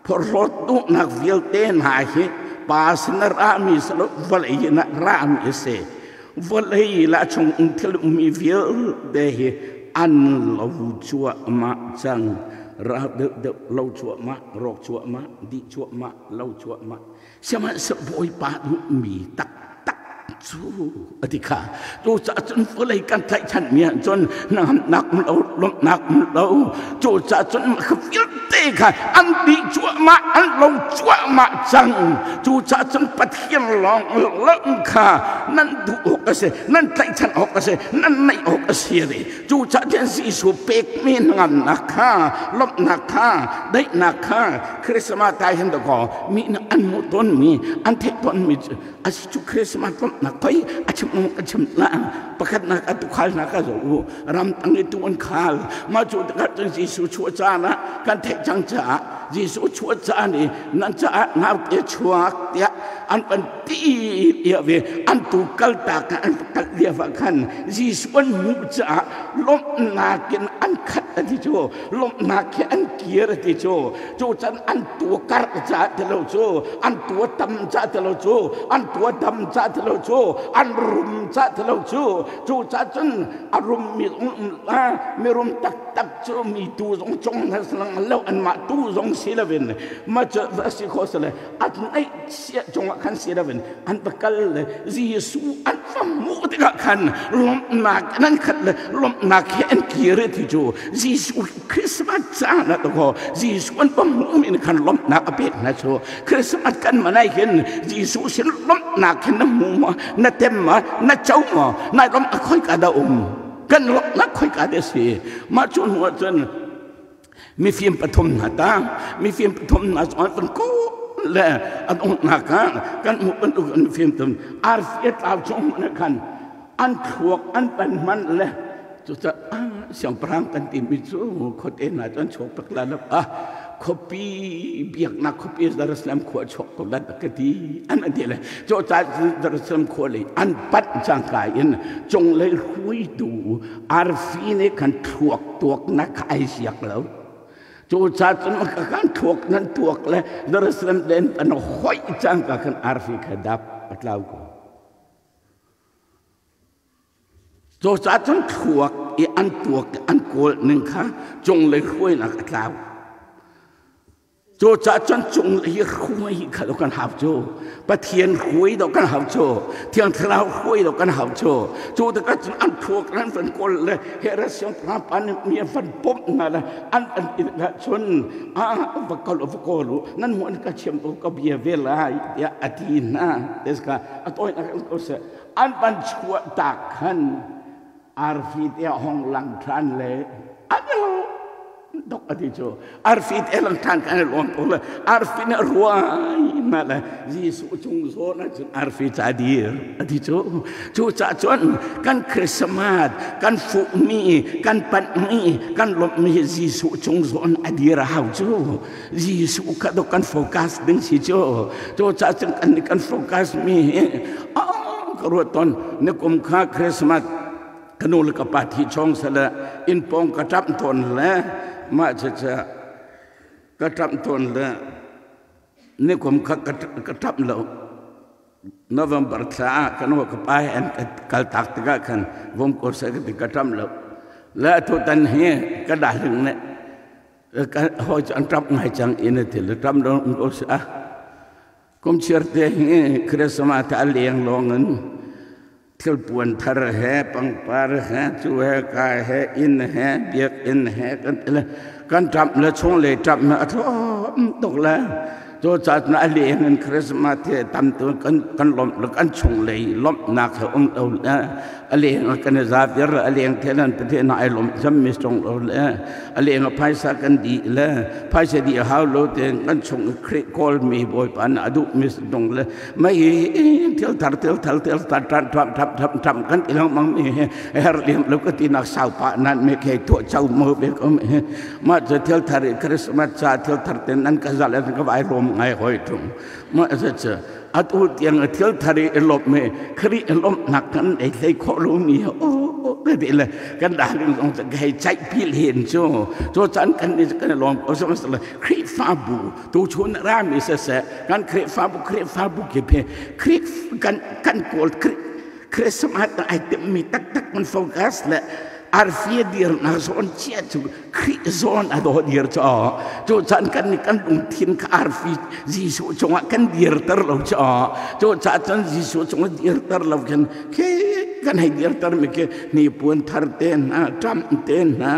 phorhlawt duhnak vialte hna hi pa sin a rami salo vawlei in a rami a si. Vawlei la chung thil ummi vialte hi an lo cuahmah cang. Ra deuhdeuh lo cuahmah, rawk cuahmah, dih cuahmah, lo cuahmah. Sihmanhsehlaw Bawipa duhmi taktak cu a ti kha. Cucaah cun vawlei kan tlaihchanmi ah cun hnangamnak um lo, lawmhnak um lo. Cucaah cun mah vialte kha an dih cuahmah, an lo cuahmah cang. Cucaah cun Pathian lawng lawng kha nan duh awk a si, nan tlaihchan awk a si, nan naih awk a si a ti. Cucaah cun Jesuh pekmi hnangamnak kha, lawmhnak kha, daihnak kha Christmas tai hin dakaw mi nih an hmuh tawnmi, an theih tawnmi cu a si cu Christmas lawmhnak khoi a chim a chim la pakhatnak a tukhal hna ka zo u ram tang i tu an khal mah cu tikah cun Jesuh chuah caan ah kan theih cang caah Jesuh chuah caan i nan caah naute chuak tiah an pan ti ia ve an tu kal ta khan an kal lia va khan Jesuh an hmuh caah lawmhnak in an khat a ti cu lawmhnak he an kir a ti cu cu can an tua karh ca ti lo cu an tua tam ca ti lo cu an tua dam ca ti lo cu an rum ca ti lo cu cu ca cun a rum mi mi rum taktak cu mi tu zong cong hna lang lo an mah tu zong si lo in ma cu va si kho sale at nei sia cungah khan si lo in an va kal le Jesuh an va hmuh tikah khan lawmhnak nan khat le lawmhnak he an kir ti cu Jesuh Christmas caan ah ko Jesuh an va hmuh mi khan lawmhnak a pek hna cu Christmas kan manai hin Jesuh sin lawmhnak hin na hmu ma na tem ma na co ma nai lawmh a khoi ka da um kan lawmhnak khoi ka da si mah cu hnu ah cun Mifim pathum hna ta mifim pathum hna zong an ko le an ongnak ah kan hmuh bantuk an mifim tum arfi a tlau chung hmanh ah khan an thluak an pan hman le cucaah siangpahrang kan timi cu khuate hna cu an chuak tak la lo ah khuapi biaknak khuapi Jerusalem khua chuak ko la ka ti an an ti le cu ca Jerusalem khua lei an panh cangka in cunglei hruaitu Arfi nih khan thluak tuaknak kha ai siak lo. Cucaah cun ka kan thluak nan tuak le Jerusalem len an hoih cangka khan arfi kha dap a tlau ko. Cucaah cun thluak i an tuak an kawl ning kha cunglei hruainak a tlau. Cucaah cun cung hi hruai kha do kan hau cu. Pathian hruai do kan hau cu. Thiang Thlarau hruai do kan hau cu. Cu tikah cun an thuak an van kawl le Herod siangpahrang pa nih mi an van bawmh hna le an an i tikah cun a va kal va kawl u nan hmuh an ka chiam ko ka bia ve lai tiah a ti hna. Teska a tawinak in ko seh an van chuah tak khan arfi te a hong lang ṭhan le an dok a ti cu arfi te lang ṭhan kan lawm ko le arfi na ruai ma le Jesuh cung zawn ah cun arfi ca dir a ti cu cu ca cun kan Christmas kan fuhmi kan panhmi kan lawmhmi Jesuh cung zawn a dir a hau cu Jesuh kha dok kan focus ding si cu cu ca cun kan kan focus mi hi ka ruat ton ni kum kha Christmas ka nu le ka pa thi chong sale inn pawng ka ṭap tawn le mah cucu ka ṭap tawn le ni kum kha ka ṭap lo November thla ah ka nu ka pa he an kal tak tikah khan vom ko se ka ti ka ṭap lo le atu tan hi ka darling nih hawi cu an ṭap ngai cang inn a ti le ṭap lo ko si ah Kum chiarte hi Christmas a leng lawng in thilpuan thar he pangpar he cu he ka he inn he biakinn he kan ti le kan ṭamh le chung le ṭamh a thlawm tuk le cu ca cun a leng in Christmas hi tam tu kan kan lawmh le kan chung lei lawmhnak he um lo le a leng kan i zavir a leng thel an pathian ai lawmh zam mi song lo le a leng a phaisa kan dih le phaisa dih hau lo te kan chung Khrih kawl mi bawipa na duh mi dong le mai thil thar thil thar thil thar tran tram tram tram tram kan ti lang mang mi her liam lo ka ti nak sau pa nan me ke to chau mo be ko me ma che thil thar Christmas cha thil thar ten an ka zal an ka vai rom ngai hoi tung ma che che atu tiang thil thar i lop me Khrih lomhnak kan ei hlei khawh lomi o ka ti le kan darling zong cu hei caih pil hin cu cu caan kan ni kan lawm ko so le Khrihfabu tu chun rami siseh kan Khrihfabu Khrihfabu kip hi Khrih kan kan kawl Khrih Christmas ai timmi taktak man focus le arfi dir na zawn chia cu Khrih zawn a daw dir cho cu chan kan ni kan lungthin kha arfi Jesuh cungah kan dirter lo cho cu cha cun Jesuh cungah dirter lo khin khi kan hei dirter mi khi hnipuan thar te hna ṭam te hna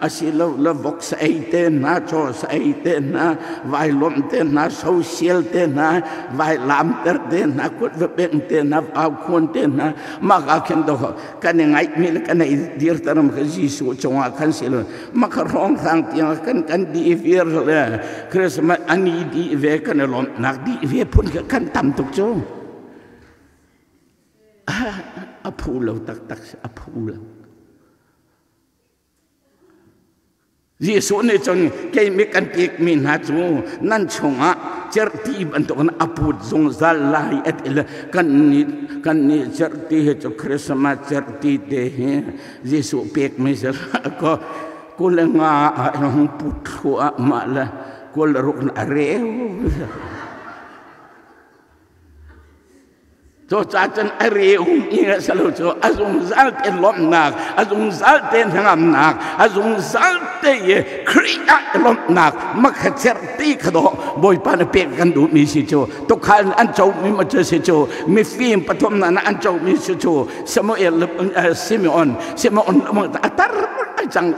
asilo le vok sa ei te hna chaw sa ei te hna vailawm te hna social te hna vailamter te hna kut va beng te hna au khuan te hna mah ka khin do kan i ngaih mi le kan i dirter ma kha Jesuh cungah khan si lo ma kha hrawng hrang tiang kan kan di vir le Christmas ani di ve kan i lawmhnak di ve phun kha kan tam tuk cu a phu lo taktak a phu lo Jesuh nih cun keimi kan pekmi hna cu nan chungah cerhti bantukin a put zungzal lai a ti le kan nih kan nih cerhti hi cu Christmas cerhti te hi Jesuh pekmi si ko 25 ah hung put thluahmah le 26 in a reu. Cucaah cun a re um i a si lo cu a zungzal te lawmhnak, a zungzal te hnangamnak, a zungzal te i Khrih ah lawmhnak makha cerhti kha dawh Bawipa na pek kan duhmi si cu tukhal an comi ma cu si cu mifim pathum na an comi si cu Samuel Simeon Simeon a tar a cang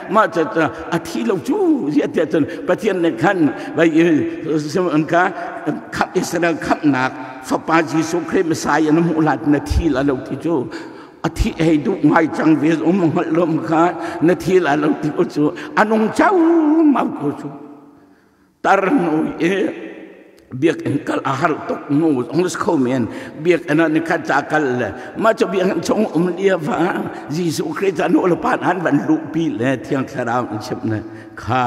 mah cu a thi lo cu ziah tiah cun Pathian nih khan vai Simeon kha khamh Israel khamhnak fapa Jesuh Khrih Messiah na hmuh hlan na thi la lo ti cu a thi hei duh ngai cang ve um hngalh lom kha na thi la lo ti cu anung chau mau ko cu tar nu i biakinn kal a har tuk nu ong kho men biakinn ah ni khat ca kal le ma cu biakinn chung um lia va Jesuh Khrih ca nu le pa han van luh pi le thiang thlarau in chim ne kha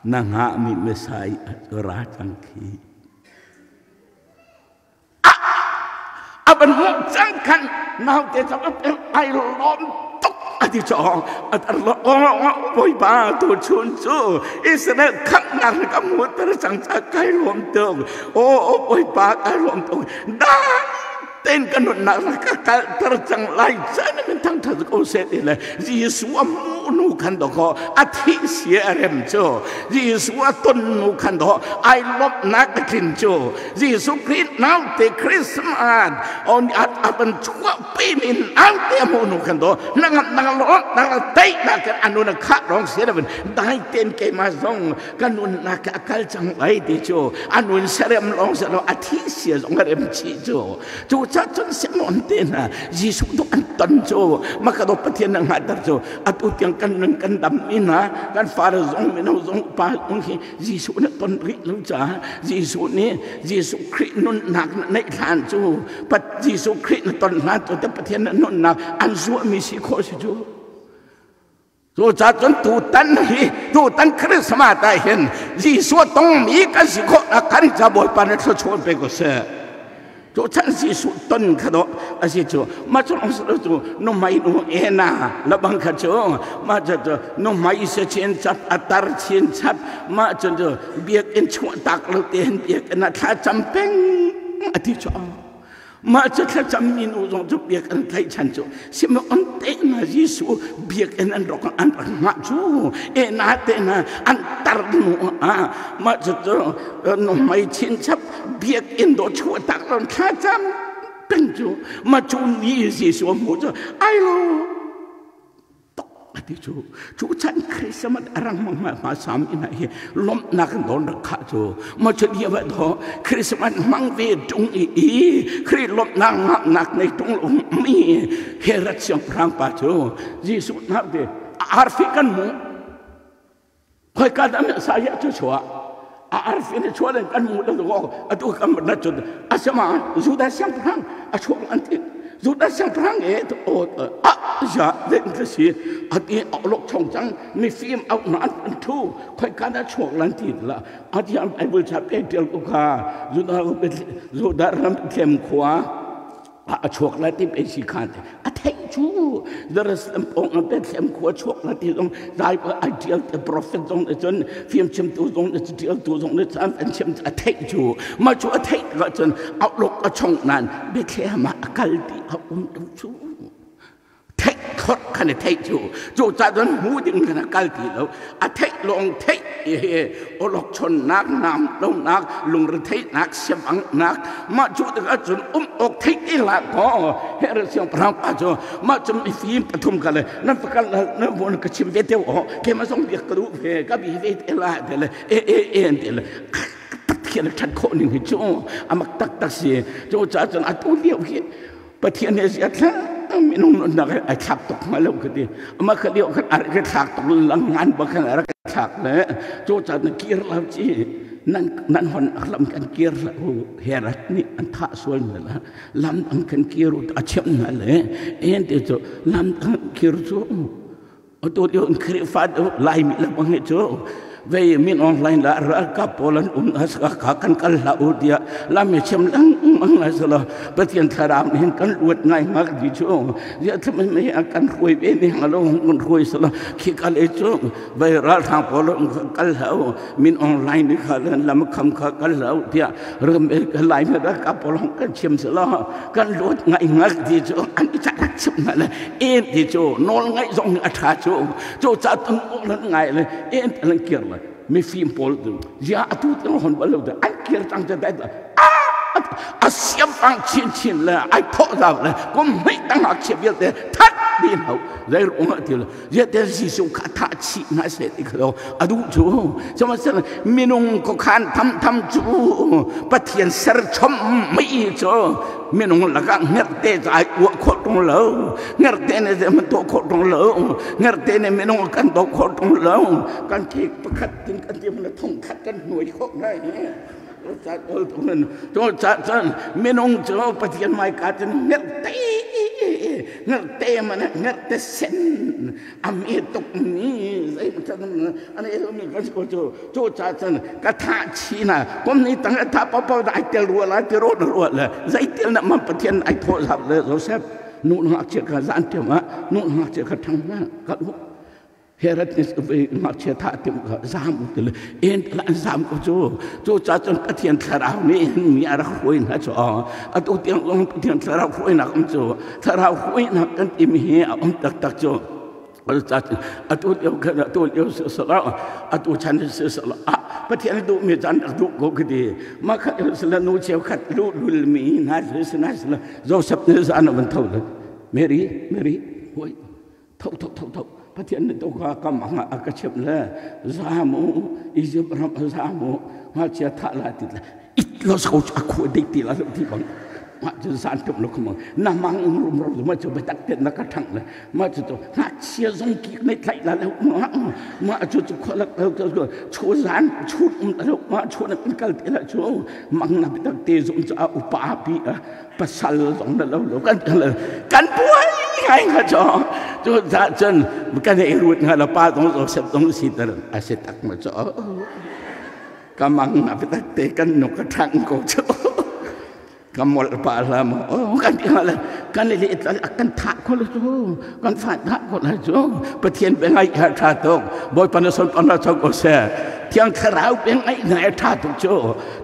na ngahmi Messiah cu ra cang khi. A van hmuh cang khan naute cu ai lawm tuk a ti cawng a tar lo bawipa tu chun cu Israel khamhnak na ka hmuhter cang ca kai lawm tuk aw bawipa kai lawm tuk dai tein ka nunnak na ka kalter cang lai chan min thangthat ko seh ti le Jesuh a hmuh nu khan dawkaw a thih sia a rem cu Jesuh a ton nu khan daw ai lawmhnak a tlin cu Jesuh Khrih naute Christmas on at a van chuah pi min naute a hmuh nu khan daw nangam nang lo nang tei na kan anu na kha rong sia da dai ten keima zong ka nunnak a kal cang lai ti cu a nun serem lawng si lo a thi sia zong a rem chih cu cu ca cun Simon te hna Jesuh tu an ton cu maka do Pathian na hngalhter cu atu tiang kan nun kan dam mi hna kan fale zong mino zong upa zong hi Jesuh na ton rih lo caah Jesuh nih Jesuh Khrih nunnak na neih hlan cu pat Jesuh Khrih na ton hlan cu te Pathian na nunnak an zuahmi si khawh si cu Cucaah cun tutan hi tutan Christmas ah hin Jesuh tongmi kan si khawh nak kan ca Bawipa nih thluachuah pe ko seh. Cu chan Jesuh ton kha dawh a si cu mah cu cu nu mei nu ena labang kha cu mah cu nu mei se chin chap a tar chin chap mah cu biakinn chuah tak lo te hin biakinn ah thla cam peng a ti cu Mah cu thlacammi nu zong cu biakinn tlaihchan cu Simeon tehna Jesuh biakinn an rak an rak hngah cu ena tehna an tar nu ah mah cu cu nuhmei chinchap biakinn dawh chuah tak lon thlacam peng cu mah cu ni Jesuh a hmuh cu ai lo tok a ti cu cu chan Christmas a rang ma ma sam ina hi lomnak don rak kha cu ma chu dia va do Christmas mang ve tung i i Khrih lomnak ngak nak nei tung lo mi Herod siang prang pa cu Jesuh na te arfi kan mu khoi ka dam sa ya chu chua a arfi ne chua len kan mu lo go atu kam na chu asama Judah siang prang a chuak an ti Judah siang prang e o a ja den ka si ati lok chong chang mi fim au na an thu khoi ka da chuak lan ti la ati an Bible cha pe tel ko kha Judah Judah ram them khua a chuak lai ti pe si kha a theih cu. Jerusalem pawng ah Bethlehem khua chuak na ti zong zai ai ṭial te prophet zong nih cun fimchimtu zong nih ṭialtu zong nih cun an chim a theih cu mah cu a theih tikah cun auhlok a chong nain Bethlehem ah a kal ti a um lo cu. Theih thawt khan i theih cu cu ca cun hmu ding khan a kal ti lo. A theih lawng theih i awlokchonnak, nam lonak, lungretheihnak, siavanghnak, mah cu tikah cun um awk theih ti hlah kaw Herod siangpahrang pa cu mah cu mifim pathum kha le nan va kal nan vun ka chim ve te aw keimah zong biak ka duh ve ka bi ve te la te le e e e an ti le. Pathian a ṭhat khawh ning hi cu a mak taktak si. Cu caah cun atu lio hi Pathian he zia thla minung nunnak he ai thlak tuk hnga lo ka ti. Amah kha lio khan a rak thlak tuk lang ngan ba khan a rak thlak le cu caah na kir lo ci nan nan hon lam kan kir la u. Herod nih an thah sual na la lam dang kan kir u a chimh hna le en te cu lam dang kir cu. Atu lio in Khrihfa Laimi le bang hi cu vei min online la ralkap pawl an um ka kan kal hlah u tiah lami chim lengmang lai sala Pathian thlarau nih hin kan luat ngai ngak di cu zia thum me kan hruai ve ni hang lo kan hruai sala khi kal e cu vei ralhrang pawl kal hlah u min online ni kha lam kham kha kal hlah u tiah ram lai me ralkap pawl kan chim sala kan luat ngai ngak di cu an i rak chim na le en ti cu nawl ngaih zong nih a ṭha cu. Cu ca tun nan ngai le en an kir le mifim pawl tu zia atu tiang hon bal lo te an kir cang te dai a siam ang chin chin le ai thawh zau le kum hmei tang hak chia vialte that din hau zei ruang ah ti le zia te Jesuh kha thah chih na se ti kha a duh cu. Sihmanhsehlaw minung khuakhan thamtham cu Pathian serchom mi cu minung lakah hngerhte cu ai uah khawh ṭung lo. Hngerhte nih zeihmanh tuah khawh ṭung lo. Hngerhte nih minung kan doh khawh ṭung lo. Kan thik pakhat tin kan ti na thong khat kan hnuai khawh ngai. Cun minung cu Pathian hmaika cun hngerhte hngerhte man hngerhte sen a me tuk mi zei an ei mi kan ko cu cu ca cun ka thah chi na kom ni tang tha pa pa ai tel rua la ti ro rua le zei tel na man Pathian ai thaw zap le Joseph nu ngakchia kha zan tiam ah nu ngakchia kha thang na ka lu Herod nih ngakchia thah tim kha zam u ti le en an zam ko cu. Cu ca cun Pathian thlarau nih mi a rak hruai hna cu. Atu tiang zong Pathian thlarau hruainak um cu, thlarau hruainak kan timi hi a um taktak cu. Atu lio khan atu lio sisala atu chan sisala Pathian duhmi caan rak duh ko ka ti. Mah kha sila nu cheukhat lu lulmi hna sila sila Joseph nih zan a van tho le Mary, Mary, hoi tho tho tho tho Pathian nih to ka kam a ka chimh le zamu Egypt ram zamu ngakchia thah la ti le it lo so a khu dei ti la ti bang ma chu san tum lo khmo na mang rum rum ma chu betak te na ka thang le ma chu to ngakchia zong ki nei thlai la le ma ma chu chu kholak lo chu zan chu um lo ma chu na kal ti la chu mang na betak te zong chu a upa pi pasal zong na lo lo kan kan buai ngai nga cho chu za cun kan ei rut nga la pa zong Joseph zong si tar a si tak ma cho ka mang na tak te kan nu ka thang ko cho ka mol pa la mo kan ti la kan le kan tha ko lo chu kan fa tha ko la chu. Pathian pe ngai kha tha tuk. Bawipa na son pan ra ko se Thiang Thlarau pe ngai ngai tha tuk chu.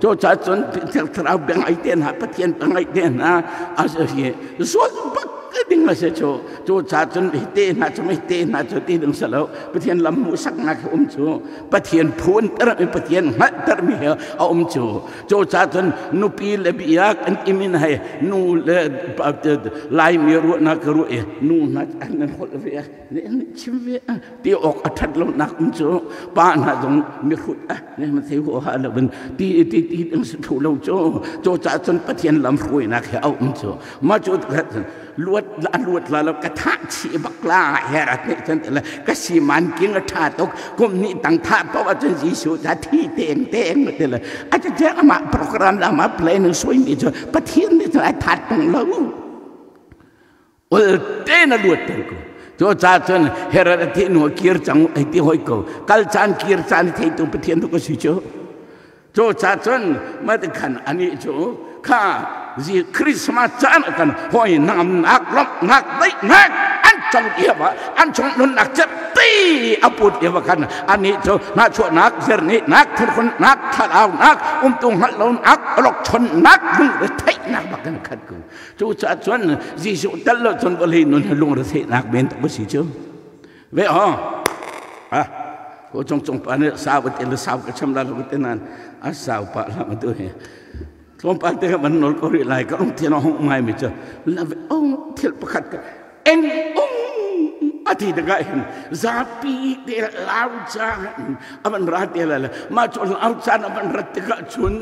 Chu cha chun Thiang Thlarau pe ngai te na Pathian pe ngai te na a se hi zual bak ding la se chu. Chu cha chun hi te na chu mi te na chu ti ding salo Pathian lam mu sak na kha um chu. Pathian phun tar mi Pathian hngalh tar mi he a um chu. Chu cha chun nupi le biak an imin hai nu le lai mi ru na ka ru e nu na an hol ve ne chim ve ti ok a that lo nak um chu. Pa na zong mi khut a ne ma thei ho ha lo bin ti ti ti ding se thu lo chu. Chu cha chun Pathian lam hruai nak he a um chu. Ma chu luat la luat la lo ka tha chi bak la herat ne chan le ka si man king a tha tok kum ni tang tha pa wa chun Jesu ta thi teng teng te le a cha cha ma program la ma plan soi mi chu Pathian ni chu a that tong lo ol te na luat ter ko. Cho cha chun Herod thi nu kir chang ai ti hoi ko kal chan kir chan thei tu Pathian tu ko si chu. Cho cha chun ma te khan ani chu kha zi Christmas chan kan hoi nam nak lop nak dai nak an cong lio ah an chung nunnak cerhti a put lio ah khan anih cu nahchuahnak, zernihnak, thinhunnak, thlalaunak, umtu hngalh lonak, awlokchonnak, lungretheihnak bak in khat ko. Cucaah cun Jesuh tel lo cun vawlei nun hi lungretheihnak men tak a si cu. Ve ho. Ah, ko cung cung pa nih sau ka ti sau ka cham la lo te nan a sau pa la ma tu hi. Tlawmpal te ka van nol ko rih lai ka rung thian hong ngai mi cu la ve ong thil pakhat ka eng ung a ti tikah hin zapi te lau caan a van ra te la ma cu lau caan a van rat tikah cun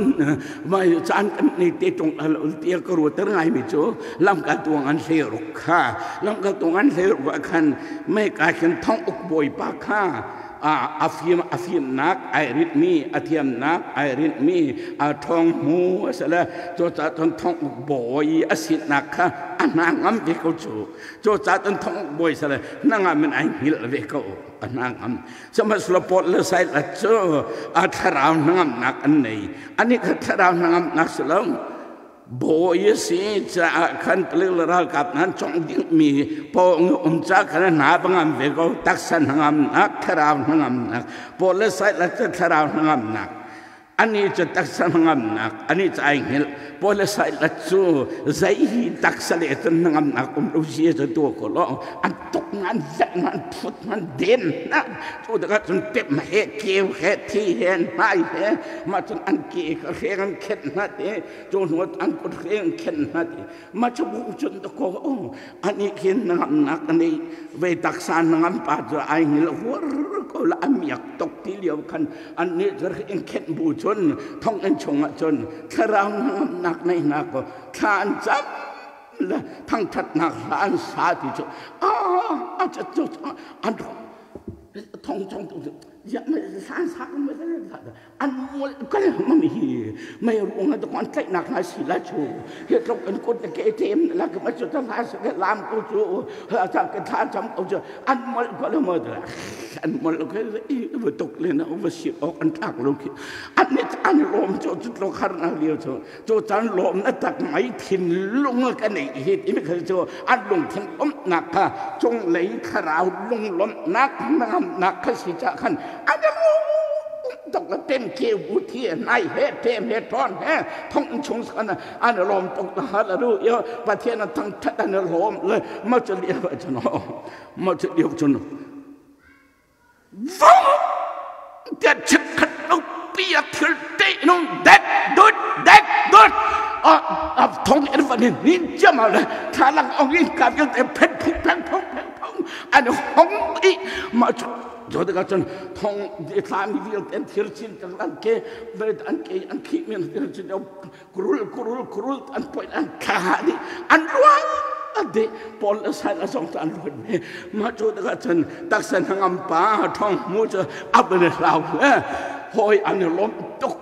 ma caan kan nei te tung la tia ka ruater ngai mi cu lamka tuang an hle ruk kha lamka tuang an hle ruk ah khan me ka khin thong uk bawipa kha a fim a fimnak ai ritmi a thiamnak ai ritmi a thong mu a si le cucaah cun thong uk bawi a sinak kha a hna ngam ve ko cu cucaah cun thong uk bawi sale hna ngam in ai hngilh ve ko a hna ngam sihmanhsehlaw Paul le Silas cu a thlarau hnangamnak an nei anih kha thlarau hnangamnak si lo Bawi a si caah khan palik le ralkap nan congh dingmi pawng um ca khan hna va ngam ve ko taksa hnangamnak thlarau hnangamnak Paul le Silas cu thlarau hnangamnak ani cu taksa hnangamnak ani cu ai hngilh Paul le Silas cu zei hi taksa le cun hnangamnak um lo si cu tu ko lo an tuk nan velh nan phut nan den na cu tikah cun pem he keu he thi he hnai he mah cun an ke ka hreng an khenh hna te cu hnu an kut hreng khenh hna ti ma cu bu cun ta ko ani khin nangam nak ani ve taksa nangam pa cu ai ngil huar ko la amiak tok ti lio khan an ni zar in khenh bu cun thong in chung ah cun thlarau nangam nak nei na ko thla an cam le thangthatnak hla an sa ti cu a a cu an thong thong an mual kal mam hi mei ruang ah an tlaihnak hna si la cu hi tluk an kut ke tem la ka ma chu ta la sa ke lam ko chu ha ta ke tha cham ko chu an mual ko le mo an mual ko i va tuk le na va si ok an tlak lo khi an ni an lom chu chu tlo khar na liu chu chu chan lom na tak mai thin lung ka nei hi ti kha chu an lung thin om nak kha chung lei thlarau lung lom nak nam nak kha si cha khan an tok la tem ke bu thi nai he tem he ton he thong chung san an lom tok la ha la ru yo pathian an thang that an lom le ma chu li ba chu no ma chu li chu no vong te chit khat lo pi a thil te nong det dut det dut a a thong en van ni chama le tha lang ong in ka te phet phuk pheng phung pheng phung an hong i ma chu Jo tikah cun thong thlami vialte an thir chin cang an ke an ke an khih mi an thir chin kurul kurul kurul an poih an thla dih an ruang ade Paul le Silas zong cu an ruat ve mah cu tikah cun taksa hnangam pa thong mu cu ap in hlau le hoi an i lawm tuk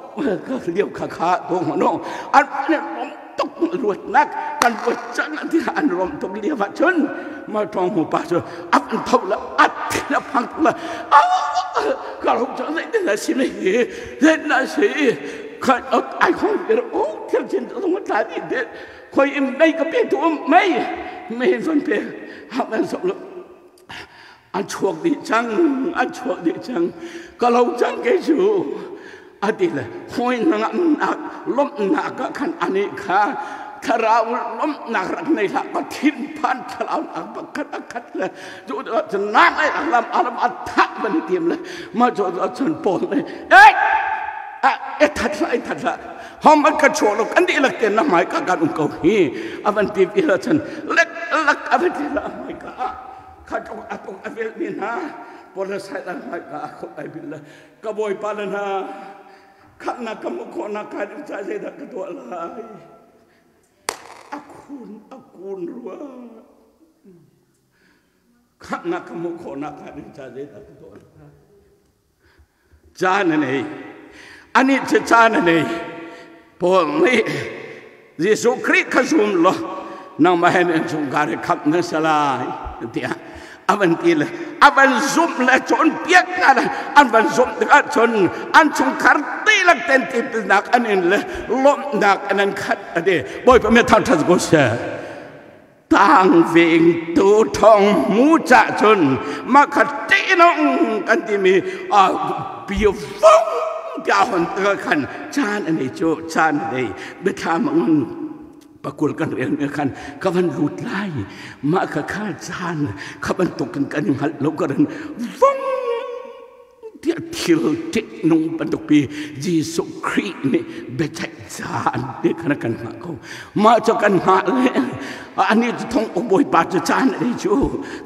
ka liu kha kha tu no an i lawm tuk luatnak kan luat cang ti an rom tuk lio ah cun ma tong mu pa cu ap an tho la at la phang la ka ro cang zei na si le hi zei na si kha ai khong ter o thil chin to ma ta di de khoi im mei ka pe tu mei mei zon pe ha man so lo an chuak dih cang an chuak dih cang ka lo cang ke cu a ti le hawi hnangamnak lawmhnak ah khan ani kha thlarau lawmhnak rak nei hlah ka thinphan thlarau nak pakhat a khat le cu cun nak ai lam alam a thah ban tiam le ma cu cun paul le eh e that hlah e that hlah hom an ka chuah lo kan dihlak te na hmai ka kan um ko hi avan ti pi la cun lek lak avan ti la hmai ka kha tluk atuk avel mi hna porasai la hmai ka khop ai bil la ka bawipa le hna khamnak ka hmuh khawhnak ka ding ca zeidah ka tuah lai akhun akun rua khamnak ka hmuh khawhnak ka ding ca zeidah ka tuah lai Caan a nei. Anih cu caan a nei. Paul nih Jesuh Khrih kha zum law nangmah he nan chungkhar hi khamh na si lai tiah a van ti le a van zumh le cawnpiak hna le an van zumh tikah cun an chungkhar dihlak ten tipilnak an in le lawmhnak an an khat a ti. Bawipa mi thangṭhat ko seh. Tang veng tu thong mu cha chun ma kha te nong kan ti mi a bia vong tia hon ta khan chan ani chu chan nei bethla mangun pakul kan rel me khan ka van lut lai ma kha kha chan kha ban tuk kan hal lo karan vong tiah thil ṭihnung bantuk pi Jesuh Khrih nih biaceih caan te khan kan hngah ko. Mah cu kan hngah le ani cu thong uk bawipa cu caan a cu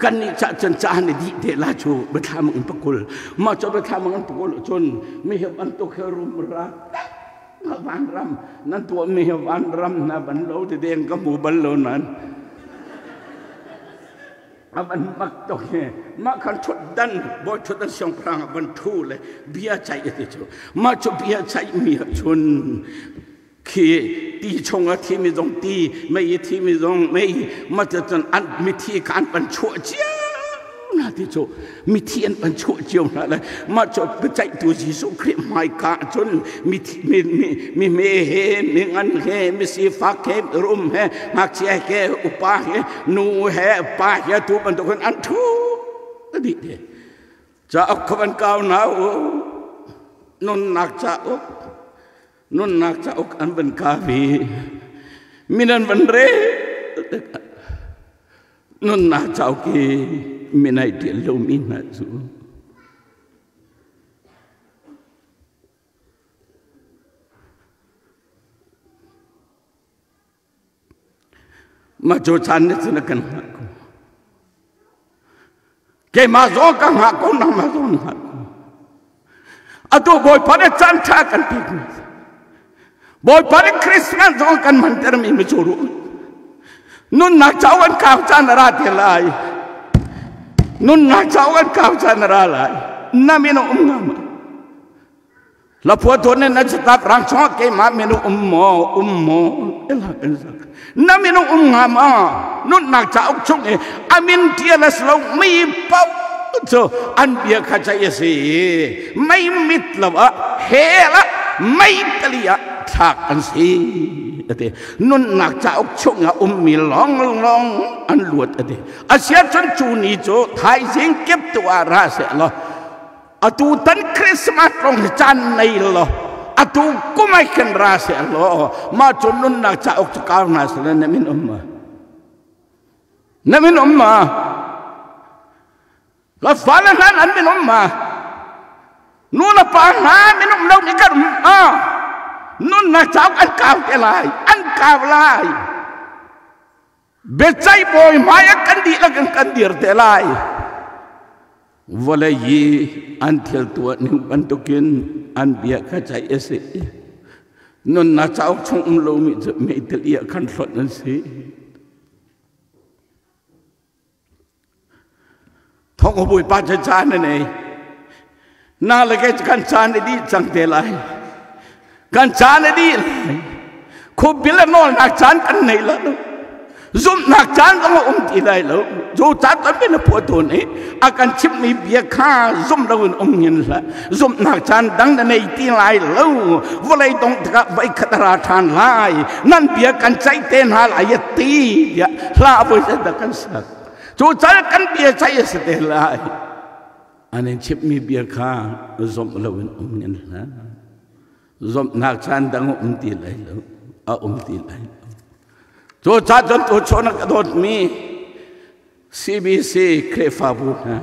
kan nih cah cun caan a dih te la cu biathlam in pakul. Mah cu biathlam in pakul cun mi hi bantuk he rum ra van ram nan tuah mi hi van ram na ban lo ti deng ka hmu bal lo nan. A van mak tuk hi mah khan ṭhutdan bawi ṭhutdan siangpahrang ah van ṭhu le bia ceih a ti cu mah cu bia ceih mi ah cun khi ti chung a thimi zong ti mei i thimi zong mei mah cu cun an mithi kha an van chuah cio hna ti cu mithi an van chuah cio hna le mah cu biaceihtu Jesuh Khrih hmaika ah cun mithi mi mi mi hme he mi ngan he mi sifak he rum he ngakchia he upa he nu he pa he tu bantukin an thu dih te cauk kha van kau na u nunnak cauk nunnak cauk an van ka vi min an van re nunnak cauk i min ai tial lomi hna cu Mah cu caan nih cun a kan hngah ko. Keimah zong ka hngah ko, nangmah zong na hngah ko. Atu Bawipa nih caan ṭha kan pek mi. Bawipa nih Christmas zong kan hmanter mi mi cu ruh. Nunnak cauk an kau caan a ra te lai. Nunnak cauk an kau caan a ra lai. Na min a um nga ma? Lapua tuan na catak rang chungah keimah minung um maw um maw ela kan sak na minung um nga ma nunnak cauk chung i amin tial as lo mi pau cu an bia kha cai a si mei mit lo ah hell ah mei tali ah thlak an si ati nunnak cauk chungah ummi lawng lawng an luat ati asia cun cu ni cu thaizing kip tu ah ra seh law Atu tan Christmas rong hi caan nei lo. Atu kum ai khin ra se lo. Ma cu nunnak cauk cu kau hna sila na min um ma. Na min um ma. La fale hlan an min um ma. Nu na pa hna min um lo mi kan um ma. Nunnak cauk an kau te lai. An kau lai. Biaceih bawi hmai ah kan dihlak in kan dir te lai. Vawlei i an thil tuah ning bantukin an bia kha ceih a si. Nunnak cauk chung um lomi cu meitil i ah khan hlonh an si. Thawng Bawipa cu caan a nei. Na le kei kan caan a dih cang te lai. Kan caan a dih lai. Khuabil a nawlnak caan kan nei lo. Zumhnak caan zong a um ti lai lo. Cu caan tampi na phuah tawn i a kan chimhmi bia kha zum loin um ngin hlah. Zumhnak caan dang na nei ti lai lo. Vawlei dong tikah voikhat a ra ṭhan lai. Nan bia kan ceih te hna lai a ti tiah hla voi dah kan sak. Cu cal kan bia ceih a si te lai. An in chimhmi bia kha zumh loin um ngin hlah. Zumhnak caan dang a um ti lai lo. A um ti lai lo. Cu ca cun tuchun a ka dawtmi CBC Khrihfabu hna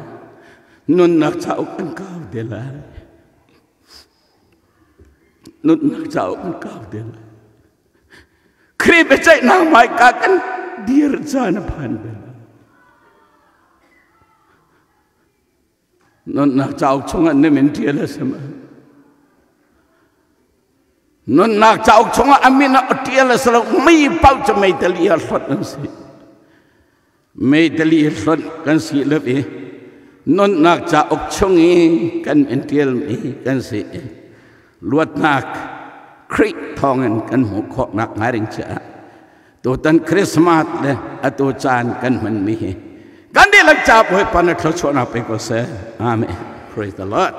nunnak cauk an kau te lai. Nunnak cauk an kau te lai. Khrih biaceihnak hmaika kan dir caan a phan te lai. Nunnak cauk chungah na min ṭial a si ma? Nunnak cauk chungah a min a ṭial a si lo mi paoh cu meitali ah hlawt an si. Meitali hlawt kan si lo i nunnak cauk chung i kan min ṭialmi kan si i luatnak Khrih thawngin kan hmuh khawhnak hnga ding caah tutan Christmas le atu caan kan hmanmi hi kan dihlak ca Bawipa na thluachuahnak pe ko seh. Amen. Praise the Lord.